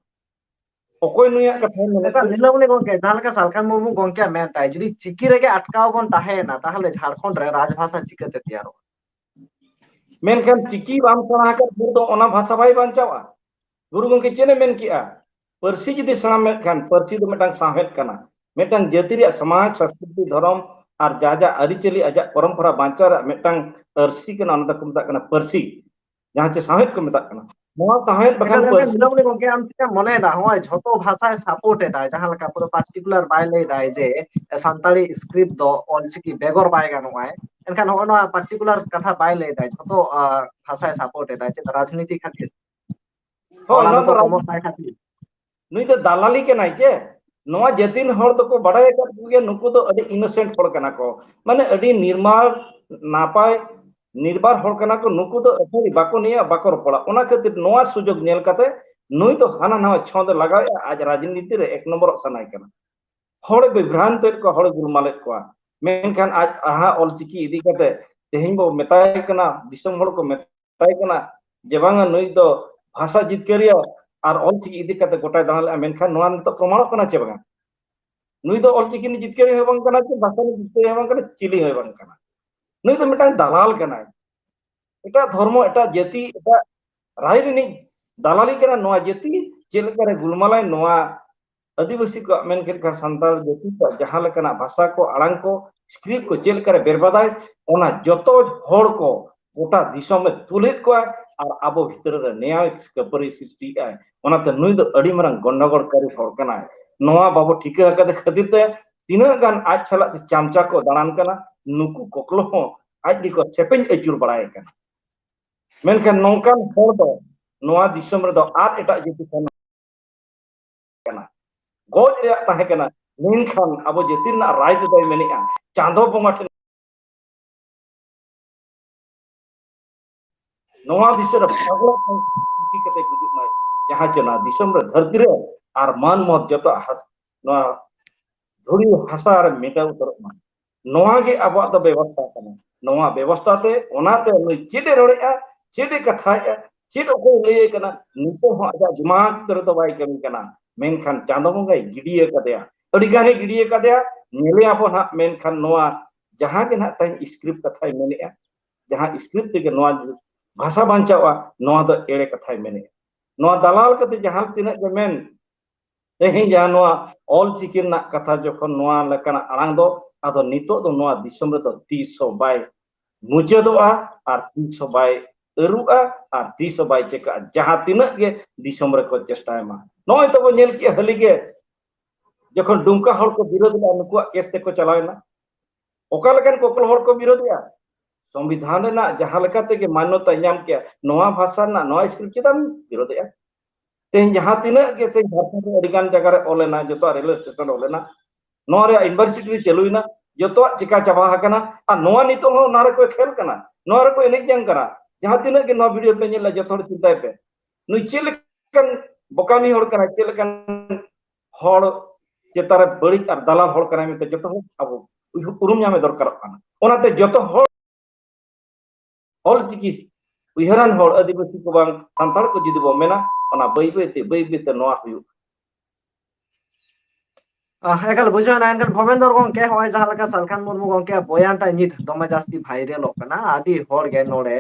ᱚᱠᱚᱭ ᱱᱩᱭᱟᱜ ᱠᱟᱛᱷᱟᱭ ᱢᱮᱱᱮᱫ ᱮᱴᱟᱜ ᱠᱟᱱᱟ? ᱱᱤᱞᱟᱹᱢᱱᱤ ᱜᱚᱝᱠᱮ, ᱡᱟᱦᱟᱸ ᱞᱮᱠᱟ ᱥᱟᱞᱠᱷᱟᱱ ᱢᱩᱨᱢᱩ ᱜᱚᱝᱠᱮᱭᱟᱜ ᱢᱮᱱ ᱛᱟᱭ, ᱡᱩᱫᱤ ᱪᱤᱠᱤ ᱨᱮᱜᱮ ᱟᱴᱠᱟᱣ ᱵᱚᱱ ᱛᱟᱦᱮᱸᱭᱮᱱᱟ, ᱛᱟᱦᱚᱞᱮ ᱡᱷᱟᱲᱠᱷᱚᱸᱰ ᱨᱮ ᱨᱟᱡᱽᱵᱷᱟᱥᱟ ᱪᱤᱠᱟᱹᱛᱮ ᱛᱮᱭᱟᱨᱚᱜᱼᱟ? ᱢᱮᱱᱠᱷᱟᱱ ᱪᱤᱠᱤ ᱵᱟᱢ ᱥᱮᱬᱟ ᱟᱠᱟᱫ ᱦᱚᱲ ᱫᱚ ᱚᱱᱟ ᱵᱷᱟᱥᱟ ᱵᱟᱭ ᱵᱟᱧᱪᱟᱣᱟ᱾ ᱜᱩᱨᱩ ᱜᱚᱢᱠᱮ ᱪᱮᱫ ᱮ ᱢᱮᱱ ᱠᱮᱜᱼᱟ? ᱯᱟᱹᱨᱥᱤ ᱡᱩᱫᱤ ᱥᱮᱬᱟ ᱢᱮᱱᱠᱷᱟᱱ, ᱯᱟᱹᱨᱥᱤ ᱫᱚ ᱢᱤᱫᱴᱟᱝ ᱥᱟᱶᱦᱮᱫ ᱠᱟᱱᱟ, ᱢᱤᱫᱴᱟᱝ ᱡᱟᱹᱛᱤ ᱨᱮᱭᱟᱜ ᱥᱚᱢᱟᱡᱽ, ᱥᱚᱸᱥᱠᱨᱤᱛᱤ, ᱫᱷᱚᱨᱚᱢ ᱟᱨ ᱡᱟ ᱡᱟ ᱟᱹᱨᱤᱪᱟᱹᱞᱤ ᱟᱡᱟᱜ ᱯᱚᱨᱚᱢᱯᱚᱨᱟ ᱵᱟᱧᱪᱟᱣ ᱨᱮᱭᱟᱜ ᱢᱤᱫᱴᱟᱝ ᱟᱹᱨᱥᱤ ᱠᱟᱱᱟ, ᱚᱱᱟ ᱫᱚᱠᱚ ᱢᱮᱛᱟᱜ ᱠᱟᱱᱟ ᱯᱟᱹᱨᱥᱤ, ᱡᱟᱦᱟᱸ ᱪᱮ ᱥᱟᱶᱦᱮᱫ ᱠᱚ ᱢᱮᱛᱟᱜ ᱠᱟᱱᱟ᱾ ᱱᱚᱣᱟ ᱥᱟᱶᱦᱮᱫ ᱵᱟᱠᱷᱟᱱ ᱮᱱᱠᱷᱟᱱ ᱯᱟᱹᱨᱥᱤ ᱱᱤᱞᱚᱢᱚᱬᱤ ᱜᱚᱢᱠᱮ, ᱟᱢ ᱪᱮᱫ ᱮᱢ ᱢᱚᱱᱮᱭᱮᱫᱟ? ᱱᱚᱜᱼᱚᱭ ᱡᱷᱚᱛᱚ ᱵᱷᱟᱥᱟᱭ ᱥᱟᱯᱳᱨᱴ ᱮᱫᱟᱭ, ᱡᱟᱦᱟᱸ ᱞᱮᱠᱟ ᱯᱩᱨᱟᱹ ᱯᱟᱨᱴᱤᱠᱩᱞᱟᱨ ᱵᱟᱭ ᱞᱟᱹᱭ ᱫᱟᱭ ᱡᱮ ᱥᱟᱱᱛᱟᱲᱤ ᱥᱠᱨᱤᱯᱴ ᱫᱚ ᱚᱞᱪᱤᱠᱤ ᱵᱮᱜᱚᱨ ᱵᱟᱭ ᱜᱟᱱᱚᱜᱼᱟᱭ, ᱮᱱᱠᱷᱟᱱ ᱱᱚᱜᱼᱚ ᱱᱚᱣᱟ ᱯᱟᱨᱴᱤᱠᱩᱞᱟᱨ ᱠᱟᱛᱷᱟ ᱵᱟᱭ ᱞᱟᱹᱭ ᱫᱟᱭ, ᱡᱷᱚᱛᱚ ᱟᱸ, ᱵᱷᱟᱥᱟᱭ ᱥᱟᱯᱳᱨᱴ ᱮᱫᱟᱭ᱾ ᱪᱮᱫ ᱨᱟᱡᱽᱱᱤᱛᱤ ᱠᱷᱟᱹᱛᱤᱨ? ᱦᱳᱭ, ᱚᱱᱟ ᱱᱚᱣᱟ ᱫᱚᱠᱚ ᱫᱚ ᱨᱟᱡᱽ- ᱠᱚᱢᱚᱨ ᱛᱟᱭ ᱠᱷᱟᱹᱛᱤᱨ? ᱱᱩᱭ ᱫᱚ ᱫᱟᱞᱟᱞᱤ ᱠᱟᱱᱟᱭ ᱪᱮ? ᱱᱚᱣᱟ ᱡᱟᱹᱛᱤ ᱨᱮᱱ ᱦᱚᱲ ᱫᱚᱠᱚ ᱵᱟᱰᱟᱭ ᱟᱠᱟᱫ ᱠᱚᱜᱮᱭᱟ, ᱱᱩᱠᱩ ᱫᱚ ᱟᱹᱰᱤ ᱤᱱᱳᱥᱮᱱᱴ ᱦᱚᱲ ᱠᱟᱱᱟ ᱠᱚ, ᱢᱟᱱᱮ ᱟᱹᱰᱤ ᱱᱤᱨᱢᱟᱞ, ᱱᱟᱯᱟᱭ, ᱱᱤᱨᱵᱟᱨ ᱦᱚᱲ ᱠᱟᱱᱟ ᱠᱚ᱾ ᱱᱩᱠᱩ ᱫᱚ ᱟᱹᱛᱷᱟᱹᱲᱤ ᱵᱟᱠᱚ ᱱᱤᱭᱟ, ᱵᱟᱠᱚ ᱨᱚᱯᱚᱲᱟ᱾ ᱚᱱᱟ ᱠᱷᱟᱹᱛᱤᱨ ᱱᱚᱣᱟ ᱥᱩᱡᱳᱜᱽ ᱧᱮᱞ ᱠᱟᱛᱮ ᱱᱩᱭ ᱫᱚ ᱦᱟᱱᱟ ᱱᱟᱣᱟ ᱪᱷᱚᱸᱫ ᱮ ᱞᱟᱜᱟᱣᱮᱫᱼᱟ, ᱟᱡ ᱨᱟᱡᱽᱱᱤᱛᱤ ᱨᱮ ᱮᱠ ᱱᱚᱢᱵᱚᱨᱚᱜ ᱥᱟᱱᱟᱭ ᱠᱟᱱᱟ᱾ ᱦᱚᱲᱮ ᱵᱤᱵᱷᱨᱟᱱᱛᱚᱭᱮᱫ ᱠᱚᱣᱟ, ᱦᱚᱲᱮ ᱜᱩᱞᱢᱟᱞᱮᱫ ᱠᱚᱣᱟ᱾ ᱢᱮᱱᱠᱷᱟᱱ ᱟᱡ ᱟᱦᱟ ᱚᱞᱪᱤᱠᱤ ᱤᱫᱤ ᱠᱟᱛᱮ ᱛᱮᱦᱮᱧ ᱵᱚ ᱢᱮᱛᱟᱭ ᱠᱟᱱᱟ, ᱫᱤᱥᱚᱢ ᱦᱚᱲ ᱠᱚ ᱢᱮᱛᱟᱭ ᱠᱟᱱᱟ ᱡᱮ ᱵᱟᱝᱟ ᱱᱩᱭ ᱫᱚ ᱵᱷᱟᱥᱟ ᱡᱤᱛᱠᱟᱹᱨᱤᱭᱟᱹ ᱟᱨ ᱚᱞᱪᱤᱠᱤ ᱤᱫᱤ ᱠᱟᱛᱮ ᱜᱚᱴᱟᱭ ᱫᱟᱬᱟ ᱞᱮᱫᱼᱟ, ᱢᱮᱱᱠᱷᱟᱱ ᱱᱚᱣᱟ ᱱᱤᱛᱚᱜ ᱯᱨᱚᱢᱟᱬᱚᱜ ᱠᱟᱱᱟ ᱪᱮ ᱵᱟᱝᱟ? ᱱᱩᱭ ᱫᱚ ᱚᱞᱪᱤᱠᱤ ᱨᱤᱱᱤᱡ ᱡᱤᱛᱠᱟᱹᱨᱤᱭᱟᱹ ᱦᱚᱸ ᱵᱟᱝ ᱠᱟᱱᱟ, ᱪᱮ ᱵᱷᱟᱥᱟ ᱨᱤᱱᱤᱡ ᱡᱤᱛᱠᱟᱹᱨᱤᱭᱟᱹ ᱦᱚᱸ ᱵᱟᱝ ᱠᱟᱱᱟ, ᱪᱤᱞᱤ ᱦᱚᱸ ᱵᱟᱝ ᱠᱟᱱᱟ᱾ ᱱᱩᱭ ᱫᱚ ᱢᱤᱫᱴᱟᱝ ᱫᱟᱞᱟᱞ ᱠᱟᱱᱟᱭ, ᱮᱴᱟᱜ ᱫᱷᱚᱨᱢᱚ, ᱮᱴᱟᱜ ᱡᱟᱹᱛᱤ, ᱮᱴᱟᱜ ᱨᱟᱭ ᱨᱤᱱᱤᱡ ᱫᱟᱞᱟᱞᱤ ᱠᱟᱱᱟ᱾ ᱱᱚᱣᱟ ᱡᱟᱹᱛᱤ ᱪᱮᱫ ᱞᱮᱠᱟᱨᱮ ᱜᱩᱞᱢᱟᱞᱟᱭ, ᱱᱚᱣᱟ ᱟᱹᱫᱤᱵᱟᱹᱥᱤ ᱠᱚᱣᱟᱜ ᱢᱮᱱ ᱠᱮᱫ ᱠᱷᱟᱱ ᱥᱟᱱᱛᱟᱲ ᱡᱟᱹᱛᱤ ᱠᱚᱣᱟᱜ ᱡᱟᱦᱟᱸ ᱞᱮᱠᱟᱱᱟᱜ ᱵᱷᱟᱥᱟ ᱠᱚ, ᱟᱲᱟᱝ ᱠᱚ, ᱥᱠᱨᱤᱯᱴ ᱠᱚ ᱪᱮᱫ ᱞᱮᱠᱟᱨᱮ ᱵᱮᱨᱵᱟᱫᱟᱭ, ᱚᱱᱟ ᱡᱚᱛᱚ ᱦᱚᱲ ᱠᱚ ᱜᱚᱴᱟ ᱫᱤᱥᱚᱢ ᱮ ᱛᱩᱞᱮᱫ ᱠᱚᱣᱟ ᱟᱨ ᱟᱵᱚ ᱵᱷᱤᱛᱨᱤ ᱨᱮ ᱱᱮᱭᱟᱣ ᱠᱷᱟᱹᱯᱟᱹᱨᱤ ᱥᱨᱤᱥᱴᱤᱭᱮᱫᱼᱟᱭ᱾ ᱚᱱᱟᱛᱮ ᱱᱩᱭ ᱫᱚ ᱟᱹᱰᱤ ᱢᱟᱨᱟᱝ ᱜᱚᱱᱰᱚᱜᱳᱲᱠᱟᱨᱤ ᱦᱚᱲ ᱠᱟᱱᱟᱭ᱾ ᱱᱚᱣᱟ ᱵᱟᱵᱚ ᱴᱷᱤᱠᱟᱹ ᱟᱠᱟᱫ ᱠᱷᱟᱹᱛᱤᱨ ᱛᱮ ᱛᱤᱱᱟᱹᱜ ᱜᱟᱱ ᱟᱡ ᱥᱟᱞᱟᱜ ᱛᱮ ᱪᱟᱢᱪᱟ ᱠᱚ ᱫᱟᱬᱟᱱ ᱠᱟᱱᱟ, ᱱᱩᱠᱩ ᱠᱚᱠᱞᱚ ᱦᱚᱸ ᱟᱡ ᱜᱮᱠᱚ ᱥᱮᱯᱮᱧ ᱟᱹᱪᱩᱨ ᱵᱟᱲᱟᱭ ᱠᱟᱱᱟ᱾ ᱢᱮᱱᱠᱷᱟᱱ ᱱᱚᱝᱠᱟᱱ ᱦᱚᱲ ᱫᱚ ᱱᱚᱣᱟ ᱫᱤᱥᱚᱢ ᱨᱮᱫᱚ ᱟᱨ ᱮᱴᱟᱜ ᱡᱟᱹᱛᱤ ᱠᱷᱚᱱ ᱠᱟᱱᱟ, ᱜᱚᱡ ᱨᱮᱭᱟᱜ ᱛᱟᱦᱮᱸ ᱠᱟᱱᱟ, ᱢᱮᱱᱠᱷᱟᱱ ᱟᱵᱚ ᱡᱟᱹᱛᱤ ᱨᱮᱱᱟᱜ ᱨᱟᱭ ᱛᱮᱫᱚᱭ ᱢᱮᱱᱮᱫᱼᱟ ᱪᱟᱸᱫᱚ ᱵᱚᱸᱜᱟ ᱴᱷᱮᱱ ᱱᱚᱣᱟ ᱫᱤᱥᱚᱢ ᱨᱮ ᱯᱟᱜᱽᱞᱟ ᱠᱷᱚᱱ ᱪᱤᱠᱤ ᱠᱟᱛᱮ ᱜᱩᱡᱩᱜ ᱢᱟᱭ, ᱡᱟᱦᱟᱸ ᱪᱮ ᱱᱚᱣᱟ ᱫᱤᱥᱚᱢ ᱨᱮ ᱫᱷᱟᱹᱨᱛᱤ ᱨᱮ ᱟᱨ ᱢᱟᱹᱱ ᱢᱚᱛ ᱡᱚᱛᱚ ᱦᱟᱥ-, ᱱᱚᱣᱟ ᱫᱷᱩᱲᱤ ᱦᱟᱥᱟ ᱨᱮ ᱢᱮᱴᱟᱣ ᱩᱛᱟᱹᱨᱚᱜ ᱢᱟ᱾ ᱱᱚᱣᱟ ᱜᱮ ᱟᱵᱚᱣᱟᱜ ᱫᱚ ᱵᱮᱵᱚᱥᱛᱷᱟ ᱠᱟᱱᱟ᱾ ᱱᱚᱣᱟ ᱵᱮᱵᱚᱥᱛᱷᱟ ᱛᱮ, ᱚᱱᱟᱛᱮ ᱱᱩᱭ ᱪᱮᱫ ᱮ ᱨᱚᱲᱮᱫᱼᱟ, ᱪᱮᱫ ᱮ ᱠᱟᱛᱷᱟᱭᱮᱫᱼᱟ, ᱪᱮᱫ ᱚᱠᱚᱭ ᱞᱟᱹᱭᱮ ᱠᱟᱱᱟ, ᱱᱤᱛᱚᱜ ᱦᱚᱸ ᱟᱡᱟᱜ ᱡᱩᱢᱟᱜ ᱨᱮᱫᱚ ᱵᱟᱭ ᱠᱟᱹᱢᱤ ᱠᱟᱱᱟ, ᱢᱮᱱᱠᱷᱟᱱ ᱪᱟᱸᱫᱚ ᱵᱚᱸᱜᱟᱭ ᱜᱤᱰᱤᱭ ᱟᱠᱟᱫᱮᱭᱟ, ᱟᱹᱰᱤ ᱜᱟᱱᱮ ᱜᱤᱰᱤᱭ ᱟᱠᱟᱫᱮᱭᱟ᱾ ᱧᱮᱞᱮᱭᱟᱵᱚᱱ ᱦᱟᱸᱜ, ᱢᱮᱱᱠᱷᱟᱱ ᱱᱚᱣᱟ ᱡᱟᱦᱟᱸ ᱜᱮ ᱱᱟᱦᱟᱜ ᱛᱮᱦᱮᱧ ᱥᱠᱨᱤᱯᱴ ᱠᱟᱛᱷᱟᱭ ᱢᱮᱱᱮᱫᱼᱟ, ᱡᱟᱦᱟᱸ ᱥᱠᱨᱤᱯᱴ ᱛᱮᱜᱮ ᱱᱚᱣᱟ ᱵᱷᱟᱥᱟ ᱵᱟᱧᱪᱟᱣᱜᱼᱟ, ᱱᱚᱣᱟ ᱫᱚ ᱮᱲᱮ ᱠᱟᱛᱷᱟᱭ ᱢᱮᱱᱮᱜᱼᱟ᱾ ᱱᱚᱣᱟ ᱫᱟᱞᱟᱞ ᱠᱟᱛᱮ ᱡᱟᱦᱟᱸ ᱛᱤᱱᱟᱹᱜ ᱜᱮ ᱢᱮᱱ, ᱛᱮᱦᱮᱧ ᱡᱟᱦᱟᱸ ᱱᱚᱣᱟ ᱚᱞ ᱪᱤᱠᱤ ᱨᱮᱱᱟᱜ ᱠᱟᱛᱷᱟ ᱡᱚᱠᱷᱚᱱ ᱱᱚᱣᱟ ᱞᱮᱠᱟᱱᱟᱜ ᱟᱲᱟᱝ ᱫᱚ, ᱟᱫᱚ ᱱᱤᱛᱚᱜ ᱫᱚ ᱱᱚᱣᱟ ᱫᱤᱥᱚᱢ ᱨᱮᱫᱚ ᱛᱤᱥ ᱦᱚᱸ ᱵᱟᱭ ᱢᱩᱪᱟᱹᱫᱚᱜᱼᱟ ᱟᱨ ᱛᱤᱥ ᱦᱚᱸ ᱵᱟᱭ ᱟᱹᱨᱩᱜᱼᱟ ᱟᱨ ᱛᱤᱥ ᱦᱚᱸ ᱵᱟᱭ ᱪᱤᱠᱟᱹᱜᱼᱟ, ᱡᱟᱦᱟᱸ ᱛᱤᱱᱟᱹᱜ ᱜᱮ ᱫᱤᱥᱚᱢ ᱨᱮᱠᱚ ᱪᱮᱥᱴᱟᱭ ᱢᱟ᱾ ᱱᱚᱜᱼᱚᱭ ᱛᱚᱵᱚ ᱧᱮᱞ ᱠᱮᱜᱼᱟ ᱦᱟᱹᱞᱤ ᱜᱮ, ᱡᱚᱠᱷᱚᱱ ᱰᱩᱢᱠᱟ ᱦᱚᱲ ᱠᱚ ᱵᱤᱨᱳᱫ ᱞᱮᱫᱼᱟ, ᱱᱩᱠᱩᱣᱟᱜ ᱠᱮᱥ ᱛᱮᱠᱚ ᱪᱟᱞᱟᱣ ᱮᱱᱟ᱾ ᱚᱠᱟ ᱞᱮᱠᱟᱱ ᱠᱚᱠᱚᱞ ᱦᱚᱲ ᱠᱚ ᱵᱤᱨᱳᱫᱮᱜᱼᱟ? ᱥᱚᱝᱵᱤᱫᱷᱟᱱ ᱨᱮᱱᱟᱜ ᱡᱟᱦᱟᱸ ᱞᱮᱠᱟ ᱛᱮᱜᱮ ᱢᱟᱱᱱᱚᱛᱟᱭ ᱧᱟᱢ ᱠᱮᱜᱼᱟ, ᱱᱚᱣᱟ ᱵᱷᱟᱥᱟ ᱨᱮᱱᱟᱜ ᱱᱚᱣᱟ ᱥᱠᱨᱤᱯᱴ ᱪᱮᱫᱟᱜ ᱮᱢ ᱵᱤᱨᱳᱫᱮᱜᱼᱟ? ᱛᱮᱦᱮᱧ ᱡᱟᱦᱟᱸ ᱛᱤᱱᱟᱹᱜ ᱜᱮ ᱛᱮᱦᱮᱧ ᱡᱷᱟᱲᱠᱷᱚᱸᱰ ᱨᱮ ᱟᱹᱰᱤ ᱜᱟᱱ ᱡᱟᱭᱜᱟ ᱨᱮ ᱚᱞ ᱮᱱᱟ, ᱡᱚᱛᱚᱣᱟᱜ ᱨᱮᱞᱣᱮ ᱥᱴᱮᱥᱚᱱ ᱚᱞ ᱮᱱᱟ, ᱱᱚᱣᱟ ᱨᱮᱭᱟᱜ ᱤᱭᱩᱱᱤᱵᱷᱟᱨᱥᱤᱴᱤ ᱨᱮ ᱪᱟᱹᱞᱩᱭᱮᱱᱟ, ᱡᱚᱛᱚᱣᱟᱜ ᱪᱤᱠᱟ ᱪᱟᱵᱟ ᱟᱠᱟᱱᱟ᱾ ᱟᱨ ᱱᱚᱣᱟ ᱱᱤᱛᱚᱜ ᱦᱚᱸ ᱚᱱᱟ ᱨᱮᱠᱚ ᱠᱷᱮᱞ ᱠᱟᱱᱟ, ᱱᱚᱣᱟ ᱨᱮᱠᱚ ᱮᱱᱮᱡ ᱡᱚᱝ ᱠᱟᱱᱟ᱾ ᱡᱟᱦᱟᱸ ᱛᱤᱱᱟᱹᱜ ᱜᱮ ᱱᱚᱣᱟ ᱵᱷᱤᱰᱤᱭᱳ ᱯᱮ ᱧᱮᱞᱟ, ᱡᱚᱛᱚ ᱦᱚᱲ ᱪᱤᱱᱛᱟᱹᱭ ᱯᱮ, ᱱᱩᱭ ᱪᱮᱫ ᱞᱮᱠᱟᱱ ᱵᱚᱠᱟᱢᱤ ᱦᱚᱲ ᱠᱟᱱᱟᱭ, ᱪᱮᱫ ᱞᱮᱠᱟᱱ ᱦᱚᱲ ᱪᱮᱛᱟᱱ ᱨᱮ ᱵᱟᱹᱲᱤᱡ ᱟᱨ ᱫᱟᱞᱟᱞ ᱦᱚᱲ ᱠᱟᱱᱟᱭ ᱢᱮᱱᱛᱮ ᱡᱚᱛᱚ ᱦᱚᱲ ᱟᱵᱚ ᱩᱭᱦᱟᱹᱨ ᱩᱨᱩᱢ ᱧᱟᱢᱮ ᱫᱚᱨᱠᱟᱨᱚᱜ ᱠᱟᱱᱟ᱾ ᱚᱱᱟᱛᱮ ᱡᱚᱛᱚ ᱦᱚᱲ ᱚᱞ ᱪᱤᱠᱤ ᱩᱭᱦᱟᱹᱨᱟᱱ ᱦᱚᱲ, ᱟᱹᱫᱤᱵᱟᱹᱥᱤ ᱠᱚ ᱵᱟᱝ ᱥᱟᱱᱛᱟᱲ ᱠᱚ ᱡᱩᱫᱤ ᱵᱚ ᱢᱮᱱᱟ, ᱚᱱᱟ ᱵᱟᱹᱭ ᱵᱟᱹᱭ ᱛᱮ, ᱵᱟᱹᱭ ᱵᱟᱹᱭ ᱛᱮ ᱱᱚᱣᱟ ᱦᱩᱭᱩᱜᱼᱟ᱾ ᱟᱦ, ᱮᱠᱟᱞ ᱵᱩᱡᱷᱟᱹᱣ ᱮᱱᱟ᱾ ᱮᱱᱠᱷᱟᱱ ᱵᱷᱚᱵᱮᱱᱫᱚᱨ ᱜᱚᱝᱠᱮ, ᱦᱚᱸᱜᱼᱚᱭ ᱡᱟᱦᱟᱸ ᱞᱮᱠᱟ ᱥᱟᱞᱠᱷᱟᱱ ᱢᱩᱨᱢᱩ ᱜᱚᱝᱠᱮᱭᱟᱜ ᱵᱚᱭᱟᱱ ᱴᱟᱜ ᱱᱤᱛ ᱫᱚᱢᱮ ᱡᱟᱹᱥᱛᱤ ᱵᱷᱟᱭᱨᱟᱞᱚᱜ ᱠᱟᱱᱟ, ᱟᱹᱰᱤ ᱦᱚᱲ ᱜᱮ ᱱᱚᱰᱮ,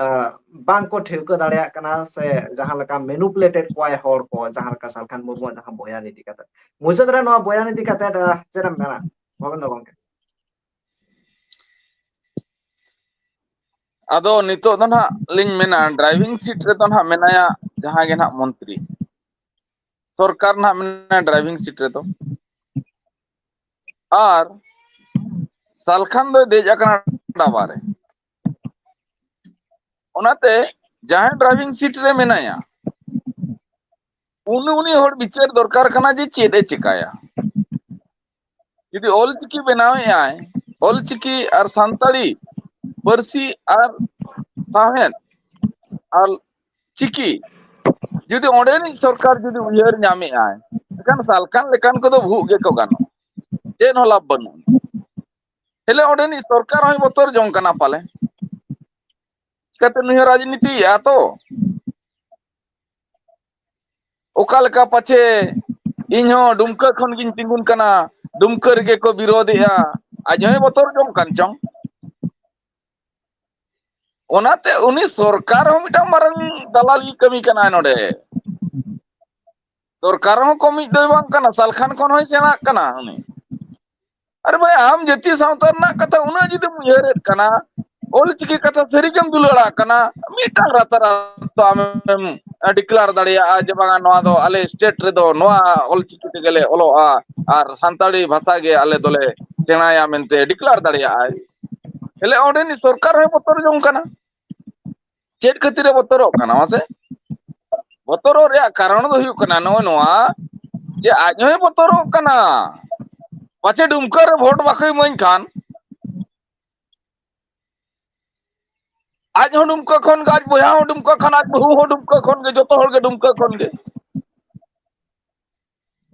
ᱟᱦ, ᱵᱟᱝ ᱠᱚ ᱴᱷᱟᱹᱣᱠᱟᱹ ᱫᱟᱲᱮᱭᱟᱜ ᱠᱟᱱᱟ ᱥᱮ ᱡᱟᱦᱟᱸ ᱞᱮᱠᱟ ᱢᱮᱱᱩᱯᱩᱞᱮᱴᱮᱰ ᱠᱚᱣᱟᱭ ᱦᱚᱲ ᱠᱚ, ᱡᱟᱦᱟᱸ ᱞᱮᱠᱟ ᱥᱟᱞᱠᱷᱟᱱ ᱢᱩᱨᱢᱩᱣᱟᱜ ᱡᱟᱦᱟᱸ ᱵᱚᱭᱟᱱ ᱤᱫᱤ ᱠᱟᱛᱮ᱾ ᱢᱩᱪᱟᱹᱫ ᱨᱮ ᱱᱚᱣᱟ ᱵᱚᱭᱟᱱ ᱤᱫᱤ ᱠᱟᱛᱮ, ᱟᱦ, ᱪᱮᱫ ᱮᱢ ᱢᱮᱱᱟ ᱵᱷᱚᱵᱮᱱᱫᱚᱨ ᱜᱚᱝᱠᱮ? ᱟᱫᱚ ᱱᱤᱛᱚᱜ ᱫᱚ ᱱᱟᱦᱟᱜ ᱞᱤᱧ ᱢᱮᱱᱟ, ᱰᱨᱟᱭᱵᱷᱤᱝ ᱥᱤᱴ ᱨᱮᱫᱚ ᱱᱟᱦᱟᱜ ᱢᱮᱱᱟᱭᱟ ᱡᱟᱦᱟᱸ ᱜᱮ ᱱᱟᱦᱟᱜ ᱢᱚᱱᱛᱨᱤ, ᱥᱚᱨᱠᱟᱨ ᱱᱟᱦᱟᱜ ᱢᱮᱱᱟᱭᱟ ᱰᱨᱟᱭᱵᱷᱤᱝ ᱥᱤᱴ ᱨᱮᱫᱚ᱾ ᱟᱨ ᱥᱟᱞᱠᱷᱟᱱ ᱫᱚᱭ ᱫᱮᱡ ᱟᱠᱟᱱᱟ ᱰᱟᱵᱟ ᱨᱮ᱾ ᱚᱱᱟᱛᱮ ᱡᱟᱦᱟᱸᱭ ᱰᱨᱟᱭᱵᱷᱤᱝ ᱥᱤᱴ ᱨᱮ ᱢᱮᱱᱟᱭᱟ, ᱩᱱᱤ, ᱩᱱᱤ ᱦᱚᱲ ᱵᱤᱪᱟᱹᱨ ᱫᱚᱨᱠᱟᱨ ᱠᱟᱱᱟ ᱡᱮ ᱪᱮᱫ ᱮ ᱪᱮᱠᱟᱭᱟ᱾ ᱡᱩᱫᱤ ᱚᱞᱪᱤᱠᱤ ᱵᱮᱱᱟᱣᱮᱫ ᱟᱭ, ᱚᱞᱪᱤᱠᱤ ᱟᱨ ᱥᱟᱱᱛᱟᱲᱤ ᱯᱟᱹᱨᱥᱤ ᱟᱨ ᱥᱟᱶᱦᱮᱫ ᱟᱨ ᱪᱤᱠᱤ, ᱡᱩᱫᱤ ᱚᱸᱰᱮᱱᱤᱡ ᱥᱚᱨᱠᱟᱨ ᱡᱩᱫᱤ ᱩᱭᱦᱟᱹᱨ ᱧᱟᱢᱮᱫ ᱟᱭ, ᱮᱱᱠᱷᱟᱱ ᱥᱟᱞᱠᱷᱟᱱ ᱞᱮᱠᱟᱱ ᱠᱚᱫᱚ ᱵᱷᱩᱜ ᱜᱮᱠᱚ ᱜᱟᱱᱚᱜᱼᱟ᱾ ᱪᱮᱫ ᱦᱚᱸ ᱞᱟᱵᱷ ᱵᱟᱹᱱᱩᱜᱼᱟ᱾ ᱦᱮᱞᱮ ᱚᱸᱰᱮᱱᱤᱡ ᱥᱚᱨᱠᱟᱨ ᱦᱚᱸᱭ ᱵᱚᱛᱚᱨ ᱡᱚᱝ ᱠᱟᱱᱟ ᱯᱟᱞᱮ᱾ ᱪᱤᱠᱟᱹᱛᱮ ᱱᱩᱭ ᱦᱚᱸ ᱨᱟᱡᱽᱱᱤᱛᱤᱭᱮᱫᱼᱟ ᱛᱚ᱾ ᱚᱠᱟ ᱞᱮᱠᱟ ᱯᱟᱪᱷᱮ ᱤᱧ ᱦᱚᱸ ᱰᱩᱢᱠᱟᱹ ᱠᱷᱚᱱ ᱜᱤᱧ ᱛᱤᱸᱜᱩᱱ ᱠᱟᱱᱟ, ᱰᱩᱢᱠᱟᱹ ᱨᱮᱜᱮ ᱠᱚ ᱵᱤᱨᱳᱫᱮᱜᱼᱟ, ᱟᱡ ᱦᱚᱸᱭ ᱵᱚᱛᱚᱨ ᱡᱚᱝ ᱠᱟᱱ ᱪᱚᱝ᱾ ᱚᱱᱟᱛᱮ ᱩᱱᱤ ᱥᱚᱨᱠᱟᱨ ᱦᱚᱸ ᱢᱤᱫᱴᱟᱝ ᱢᱟᱨᱟᱝ ᱫᱟᱞᱟᱞᱤ ᱠᱟᱹᱢᱤ ᱠᱟᱱᱟᱭ ᱱᱚᱰᱮ᱾ ᱥᱚᱨᱠᱟᱨ ᱦᱚᱸ ᱠᱚᱢᱤᱡ ᱫᱚᱭ ᱵᱟᱝ ᱠᱟᱱᱟ, ᱥᱟᱞᱠᱷᱟᱱ ᱠᱷᱚᱱ ᱦᱚᱸᱭ ᱥᱮᱬᱟᱜ ᱠᱟᱱᱟ ᱩᱱᱤ᱾ ᱟᱨᱮ ᱵᱷᱟᱭ, ᱟᱢ ᱡᱟᱹᱛᱤ ᱥᱟᱶᱛᱟ ᱨᱮᱱᱟᱜ ᱠᱟᱛᱷᱟ ᱩᱱᱟᱹᱜ ᱡᱩᱫᱤᱢ ᱩᱭᱦᱟᱹᱨᱮᱫ ᱠᱟᱱᱟ, ᱚᱞᱪᱤᱠᱤ ᱠᱟᱛᱷᱟ ᱥᱟᱹᱨᱤᱜᱮᱢ ᱫᱩᱞᱟᱹᱲᱟᱜ ᱠᱟᱱᱟ, ᱢᱤᱫᱴᱟᱝ ᱨᱟᱛᱟᱨᱟᱛ ᱟᱢᱮᱢ declare ᱫᱟᱲᱮᱭᱟᱜᱼᱟ ᱡᱮ ᱵᱟᱝᱟ, ᱱᱚᱣᱟ ᱫᱚ ᱟᱞᱮ state ᱨᱮᱫᱚ ᱱᱚᱣᱟ ᱚᱞᱪᱤᱠᱤ ᱛᱮᱜᱮᱞᱮ ᱚᱞᱚᱜᱼᱟ ᱟᱨ ᱥᱟᱱᱛᱟᱲᱤ ᱵᱷᱟᱥᱟ ᱜᱮ ᱟᱞᱮ ᱫᱚᱞᱮ ᱥᱮᱬᱟᱭᱟ ᱢᱮᱱᱛᱮ declare ᱫᱟᱲᱮᱭᱟᱜᱼᱟᱭ᱾ ᱛᱟᱦᱞᱮ ᱚᱸᱰᱮᱱᱤᱡ ᱥᱚᱨᱠᱟᱨ ᱦᱚᱸᱭ ᱵᱚᱛᱚᱨ ᱡᱚᱝ ᱠᱟᱱᱟ᱾ ᱪᱮᱫ ᱠᱷᱟᱹᱛᱤᱨ ᱮ ᱵᱚᱛᱚᱨᱚᱜ ᱠᱟᱱᱟ ᱢᱟᱥᱮ? ᱵᱚᱛᱚᱨᱚᱜ ᱨᱮᱭᱟᱜ ᱠᱟᱨᱚᱱ ᱫᱚ ᱦᱩᱭᱩᱜ ᱠᱟᱱᱟ ᱱᱚᱜᱼᱚ ᱱᱚᱣᱟ, ᱡᱮ ᱟᱡ ᱦᱚᱸᱭ ᱵᱚᱛᱚᱨᱚᱜ ᱠᱟᱱᱟ, ᱯᱟᱪᱮ ᱰᱩᱢᱠᱟᱹ ᱨᱮ ᱵᱷᱳᱴ ᱵᱟᱠᱚ ᱤᱢᱟᱹᱧ ᱠᱷᱟᱱ᱾ ᱟᱡ ᱦᱚᱸ ᱰᱩᱢᱠᱟᱹ ᱠᱷᱚᱱ ᱜᱮ, ᱟᱡ ᱵᱚᱭᱦᱟ ᱦᱚᱸ ᱰᱩᱢᱠᱟᱹ ᱠᱷᱚᱱ, ᱟᱡ ᱵᱟᱹᱦᱩ ᱦᱚᱸ ᱰᱩᱢᱠᱟᱹ ᱠᱷᱚᱱ ᱜᱮ, ᱡᱚᱛᱚ ᱦᱚᱲ ᱜᱮ ᱰᱩᱢᱠᱟᱹ ᱠᱷᱚᱱ ᱜᱮ᱾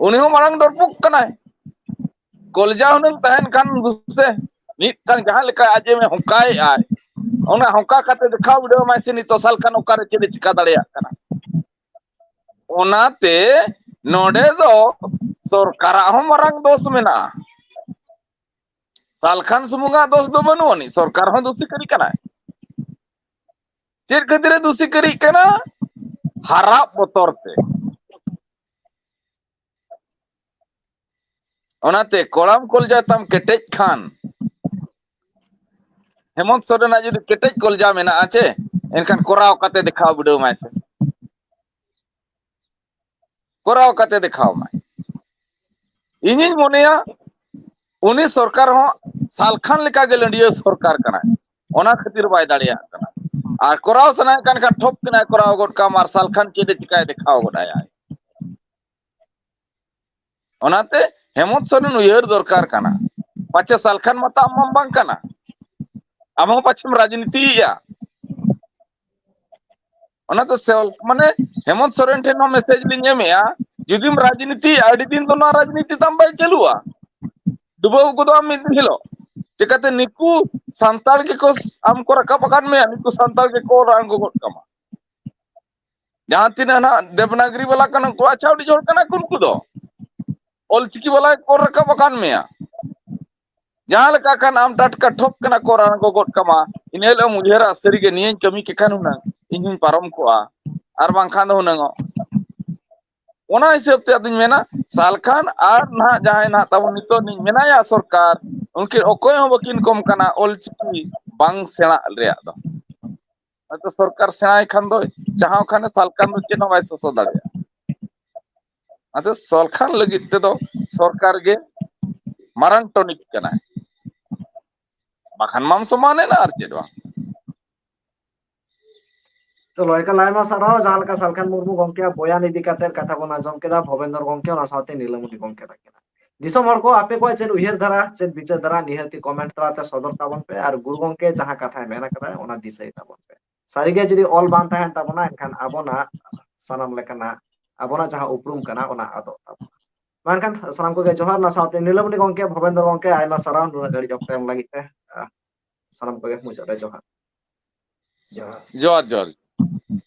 ᱩᱱᱤ ᱦᱚᱸ ᱢᱟᱨᱟᱝ ᱰᱚᱨᱯᱚᱠ ᱠᱟᱱᱟᱭ᱾ ᱠᱚᱞᱡᱟ ᱦᱩᱱᱟᱹᱝ ᱛᱟᱦᱮᱱ ᱠᱷᱟᱱ ᱥᱮ, ᱢᱤᱫᱴᱟᱝ ᱡᱟᱦᱟᱸ ᱞᱮᱠᱟ ᱟᱡ ᱮ ᱦᱚᱸᱠᱟᱭᱮᱫ ᱟᱭ, ᱚᱱᱟ ᱦᱚᱸᱠᱟ ᱠᱟᱛᱮ ᱫᱮᱠᱷᱟᱣ ᱵᱤᱰᱟᱹᱣ ᱟᱢᱟᱭ ᱥᱮ, ᱱᱤᱛᱚᱜ ᱥᱟᱞᱠᱷᱟᱱ ᱚᱠᱟᱨᱮ ᱪᱮᱫ ᱮ ᱪᱤᱠᱟ ᱫᱟᱲᱮᱭᱟᱜ ᱠᱟᱱᱟ᱾ ᱚᱱᱟᱛᱮ ᱱᱚᱰᱮ ᱫᱚ ᱥᱚᱨᱠᱟᱨᱟᱜ ᱦᱚᱸ ᱢᱟᱨᱟᱝ ᱫᱳᱥ ᱢᱮᱱᱟᱜᱼᱟ᱾ ᱥᱟᱞᱠᱷᱟᱱ ᱥᱩᱢᱩᱝᱟᱜ ᱫᱳᱥ ᱫᱚ ᱵᱟᱹᱱᱩᱜ ᱟᱹᱱᱤᱡ, ᱥᱚᱨᱠᱟᱨ ᱦᱚᱸ ᱫᱩᱥᱤ ᱠᱟᱹᱨᱤ ᱠᱟᱱᱟᱭ᱾ ᱪᱮᱫ ᱠᱷᱟᱹᱛᱤᱨ ᱮ ᱫᱩᱥᱤ ᱠᱟᱹᱨᱤᱜ ᱠᱟᱱᱟ? ᱦᱟᱨᱟᱜ ᱵᱚᱛᱚᱨ ᱛᱮ᱾ ᱚᱱᱟᱛᱮ ᱠᱚᱲᱟᱢ ᱠᱚᱞᱡᱟ ᱛᱟᱢ ᱠᱮᱴᱮᱡ ᱠᱷᱟᱱ, ᱦᱮᱢᱚᱱᱛ ᱥᱚᱨᱮᱱᱟᱜ ᱡᱩᱫᱤ ᱠᱮᱴᱮᱡ ᱠᱚᱞᱡᱟ ᱢᱮᱱᱟᱜᱼᱟ ᱪᱮ, ᱮᱱᱠᱷᱟᱱ ᱠᱚᱨᱟᱣ ᱠᱟᱛᱮ ᱫᱮᱠᱷᱟᱣ ᱵᱤᱰᱟᱹᱣ ᱢᱟᱭ ᱥᱮ᱾ ᱠᱚᱨᱟᱣ ᱠᱟᱛᱮ ᱫᱮᱠᱷᱟᱣ ᱢᱟᱭ᱾ ᱤᱧᱤᱧ ᱢᱚᱱᱮᱭᱟ ᱩᱱᱤ ᱥᱚᱨᱠᱟᱨ ᱦᱚᱸ ᱥᱟᱞᱠᱷᱟᱱ ᱞᱮᱠᱟᱜᱮ ᱞᱟᱹᱸᱰᱤᱭᱟᱹ ᱥᱚᱨᱠᱟᱨ ᱠᱟᱱᱟᱭ, ᱚᱱᱟ ᱠᱷᱟᱹᱛᱤᱨ ᱵᱟᱭ ᱫᱟᱲᱮᱭᱟᱜ ᱠᱟᱱᱟ᱾ ᱟᱨ ᱠᱚᱨᱟᱣ ᱥᱟᱱᱟᱭᱮ ᱠᱟᱱ ᱠᱷᱟᱱ ᱴᱷᱚᱯ ᱠᱮᱱᱟᱭ, ᱠᱚᱨᱟᱣ ᱜᱚᱫ ᱠᱟᱜ ᱢᱟ, ᱟᱨ ᱥᱟᱞᱠᱷᱟᱱ ᱪᱮᱫ ᱮ ᱪᱤᱠᱟᱭ ᱫᱮᱠᱷᱟᱣ ᱜᱚᱫ ᱟᱭᱟᱭ᱾ ᱚᱱᱟᱛᱮ ᱦᱮᱢᱚᱱᱛ ᱥᱚᱨᱮᱱ ᱩᱭᱦᱟᱹᱨ ᱫᱚᱨᱠᱟᱨ ᱠᱟᱱᱟ᱾ ᱯᱟᱪᱮ ᱥᱟᱞᱠᱷᱟᱱ ᱢᱟᱛᱚ ᱟᱢ ᱢᱟᱢ ᱵᱟᱝ ᱠᱟᱱᱟ, ᱟᱢ ᱦᱚᱸ ᱯᱟᱪᱷᱮᱢ ᱨᱟᱡᱽᱱᱤᱛᱤᱭᱮᱫᱼᱟ᱾ ᱚᱱᱟᱛᱮ ᱥᱮ-, ᱢᱟᱱᱮ ᱦᱮᱢᱚᱱᱛ ᱥᱚᱨᱮᱱ ᱴᱷᱮᱱ ᱦᱚᱸ ᱢᱮᱥᱮᱡᱽ ᱞᱤᱧ ᱮᱢᱮᱫᱼᱟ, ᱡᱩᱫᱤᱢ ᱨᱟᱡᱽᱱᱤᱛᱤᱭᱮᱫᱼᱟ, ᱟᱹᱰᱤ ᱫᱤᱱ ᱫᱚ ᱱᱚᱣᱟ ᱨᱟᱡᱽᱱᱤᱛᱤ ᱛᱟᱢ ᱵᱟᱭ ᱪᱟᱹᱞᱩᱜᱼᱟ᱾ ᱰᱩᱵᱟᱹᱣ ᱜᱚᱫᱚᱜ ᱟᱢ ᱢᱤᱫ ᱫᱤᱱ ᱦᱤᱞᱳᱜ᱾ ᱪᱤᱠᱟᱹᱛᱮ ᱱᱤᱠᱩ ᱥᱟᱱᱛᱟᱲ ᱜᱮᱠᱚ ᱟᱢ ᱠᱚ ᱨᱟᱠᱟᱵ ᱟᱠᱟᱫ ᱢᱮᱭᱟ, ᱱᱤᱠᱩ ᱥᱟᱱᱛᱟᱲ ᱜᱮᱠᱚ ᱚᱲᱟᱜ ᱟᱬᱜᱚ ᱜᱚᱫ ᱠᱟᱢᱟ᱾ ᱡᱟᱦᱟᱸ ᱛᱤᱱᱟᱹᱜ ᱱᱟᱦᱟᱜ ᱫᱮᱵᱽᱱᱟᱜᱽᱨᱤ ᱵᱟᱞᱟ ᱠᱟᱱᱟ ᱠᱚ, ᱟᱪᱪᱷᱟ, ᱟᱹᱰᱤ ᱦᱚᱲ ᱠᱟᱱᱟ ᱠᱚ ᱩᱱᱠᱩ ᱫᱚ᱾ ᱚᱞᱪᱤᱠᱤ ᱵᱟᱞᱟ ᱠᱚ ᱨᱟᱠᱟᱵ ᱟᱠᱟᱫ ᱢᱮᱭᱟ᱾ ᱡᱟᱦᱟᱸ ᱞᱮᱠᱟ ᱠᱷᱟᱱ ᱟᱢ ᱴᱟᱴᱠᱟ ᱴᱷᱚᱯ ᱠᱟᱱᱟ ᱠᱚ ᱨᱟᱱ ᱠᱚ ᱜᱚᱫ ᱠᱟᱢᱟ, ᱤᱱᱟᱹ ᱦᱤᱞᱳᱜ ᱮᱢ ᱩᱭᱦᱟᱹᱨᱟ, ᱥᱟᱹᱨᱤᱜᱮ ᱱᱤᱭᱟᱹᱧ ᱠᱟᱹᱢᱤ ᱠᱮᱠᱷᱟᱱ ᱦᱩᱱᱟᱹᱝ ᱤᱧ ᱦᱚᱧ ᱯᱟᱨᱚᱢ ᱠᱚᱜᱼᱟ, ᱟᱨ ᱵᱟᱝᱠᱷᱟᱱ ᱫᱚ ᱦᱩᱱᱟᱹᱝ ᱚᱜ᱾ ᱚᱱᱟ ᱦᱤᱥᱟᱹᱵ ᱛᱮ ᱟᱫᱚᱧ ᱢᱮᱱᱟ, ᱥᱟᱞᱠᱷᱟᱱ ᱟᱨ ᱱᱟᱦᱟᱜ ᱡᱟᱦᱟᱸᱭ ᱱᱟᱦᱟᱜ ᱛᱟᱵᱚᱱ ᱱᱤᱛᱚᱜ ᱱᱤᱡ ᱢᱮᱱᱟᱭᱟ ᱥᱚᱨᱠᱟᱨ, ᱩᱱᱠᱤᱱ ᱚᱠᱚᱭ ᱦᱚᱸ ᱵᱟᱹᱠᱤᱱ ᱠᱚᱢ ᱠᱟᱱᱟ ᱚᱞᱪᱤᱠᱤ ᱵᱟᱝ ᱥᱮᱬᱟ ᱨᱮᱭᱟᱜ ᱫᱚ᱾ ᱦᱚᱭᱛᱚ ᱥᱚᱨᱠᱟᱨ ᱥᱮᱬᱟᱭ ᱠᱷᱟᱱ ᱫᱚ, ᱡᱟᱦᱟᱸ ᱠᱷᱟᱱᱮ ᱥᱟᱞᱠᱷᱟᱱ ᱫᱚ ᱪᱮᱫ ᱦᱚᱸ ᱵᱟᱭ ᱥᱚᱥᱚ ᱫᱟᱲᱮᱭᱟᱜᱼᱟ᱾ ᱚᱱᱟᱛᱮ ᱥᱟᱞᱠᱷᱟᱱ ᱞᱟᱹᱜᱤᱫ ᱛᱮᱫᱚ ᱥᱚᱨᱠᱟᱨ ᱜᱮ ᱢᱟᱨᱟᱝ ᱴᱚᱱᱤᱠ ᱠᱟᱱᱟᱭ, ᱵᱟᱠᱷᱟᱱ ᱢᱟᱢ ᱥᱚᱢᱟᱱ ᱮᱱᱟ ᱟᱨ ᱪᱮᱫ ᱵᱟᱝ᱾ ᱪᱚᱞᱚ, ᱮᱠᱟᱞ ᱟᱭᱢᱟ ᱥᱟᱨᱦᱟᱣ᱾ ᱡᱟᱦᱟᱸ ᱞᱮᱠᱟ ᱥᱟᱞᱠᱷᱟᱱ ᱢᱩᱨᱢᱩ ᱜᱚᱢᱠᱮᱭᱟᱜ ᱵᱚᱭᱟᱱ ᱤᱫᱤ ᱠᱟᱛᱮ ᱠᱟᱛᱷᱟ ᱵᱚᱱ ᱟᱸᱡᱚᱢ ᱠᱮᱫᱟ ᱵᱷᱚᱵᱮᱱᱫᱚᱨ ᱜᱚᱢᱠᱮ, ᱚᱱᱟ ᱥᱟᱶᱛᱮ ᱱᱤᱞᱟᱹᱢᱚᱱᱤ ᱜᱚᱢᱠᱮ ᱛᱟᱹᱠᱤᱱᱟᱜ᱾ ᱫᱤᱥᱚᱢ ᱦᱚᱲ ᱠᱚ, ᱟᱯᱮ ᱠᱚᱣᱟᱜ ᱪᱮᱫ ᱩᱭᱦᱟᱹᱨ ᱫᱷᱟᱨᱟ, ᱪᱮᱫ ᱵᱤᱪᱟᱹᱨ ᱫᱷᱟᱨᱟ, ᱱᱤᱦᱟᱹᱛᱤ ᱠᱚᱢᱮᱱᱴ ᱛᱟᱞᱟᱛᱮ ᱥᱚᱫᱚᱨ ᱛᱟᱵᱚᱱ ᱯᱮ ᱟᱨ ᱜᱩᱨᱩ ᱜᱚᱢᱠᱮ ᱡᱟᱦᱟᱸ ᱠᱟᱛᱷᱟᱭ ᱢᱮᱱ ᱟᱠᱟᱫᱟ, ᱚᱱᱟ ᱫᱤᱥᱟᱹᱭ ᱛᱟᱵᱚᱱ ᱯᱮ᱾ ᱥᱟᱹᱨᱤᱜᱮ ᱡᱩᱫᱤ ᱚᱞ ᱵᱟᱝ ᱛᱟᱦᱮᱱ ᱛᱟᱵᱚᱱᱟ, ᱮᱱᱠᱷᱟᱱ ᱟᱵᱚᱱᱟᱜ ᱥᱟᱱᱟᱢ ᱞᱮᱠᱟᱱᱟᱜ ᱟᱵᱚᱱᱟᱜ ᱡᱟᱦᱟᱸ ᱩᱯᱨᱩᱢ ᱠᱟᱱᱟ, ᱚᱱᱟ ᱟᱫᱚᱜ ᱛᱟᱵᱚᱱᱟ᱾ ᱢᱟ ᱮᱱᱠᱷᱟᱱ ᱥᱟᱱᱟᱢ ᱠᱚᱜᱮ ᱡᱚᱦᱟᱨ, ᱚᱱᱟ ᱥᱟᱶᱛᱮ ᱱᱤᱞᱟᱹᱢᱚᱱᱤ ᱜᱚᱢᱠᱮ, ᱵᱷᱚᱵᱮᱱᱫᱚᱨ ᱜᱚᱢᱠᱮ, ᱟᱭᱢᱟ ᱥᱟᱨᱦᱟᱣ ᱱᱩᱱᱟᱹᱜ ᱜᱷᱟᱹᱲᱤᱡ ᱚᱠᱛᱚ ᱮᱢ ᱞᱟᱹᱜᱤᱫ ᱛᱮ᱾ ᱥᱟᱱᱟᱢ ᱠᱚᱜᱮ ᱢᱩᱪᱟᱹᱫ ᱨᱮ ᱡᱚᱦᱟᱨ᱾ ᱡᱚᱦᱟᱨ, ᱡᱚᱦᱟᱨ᱾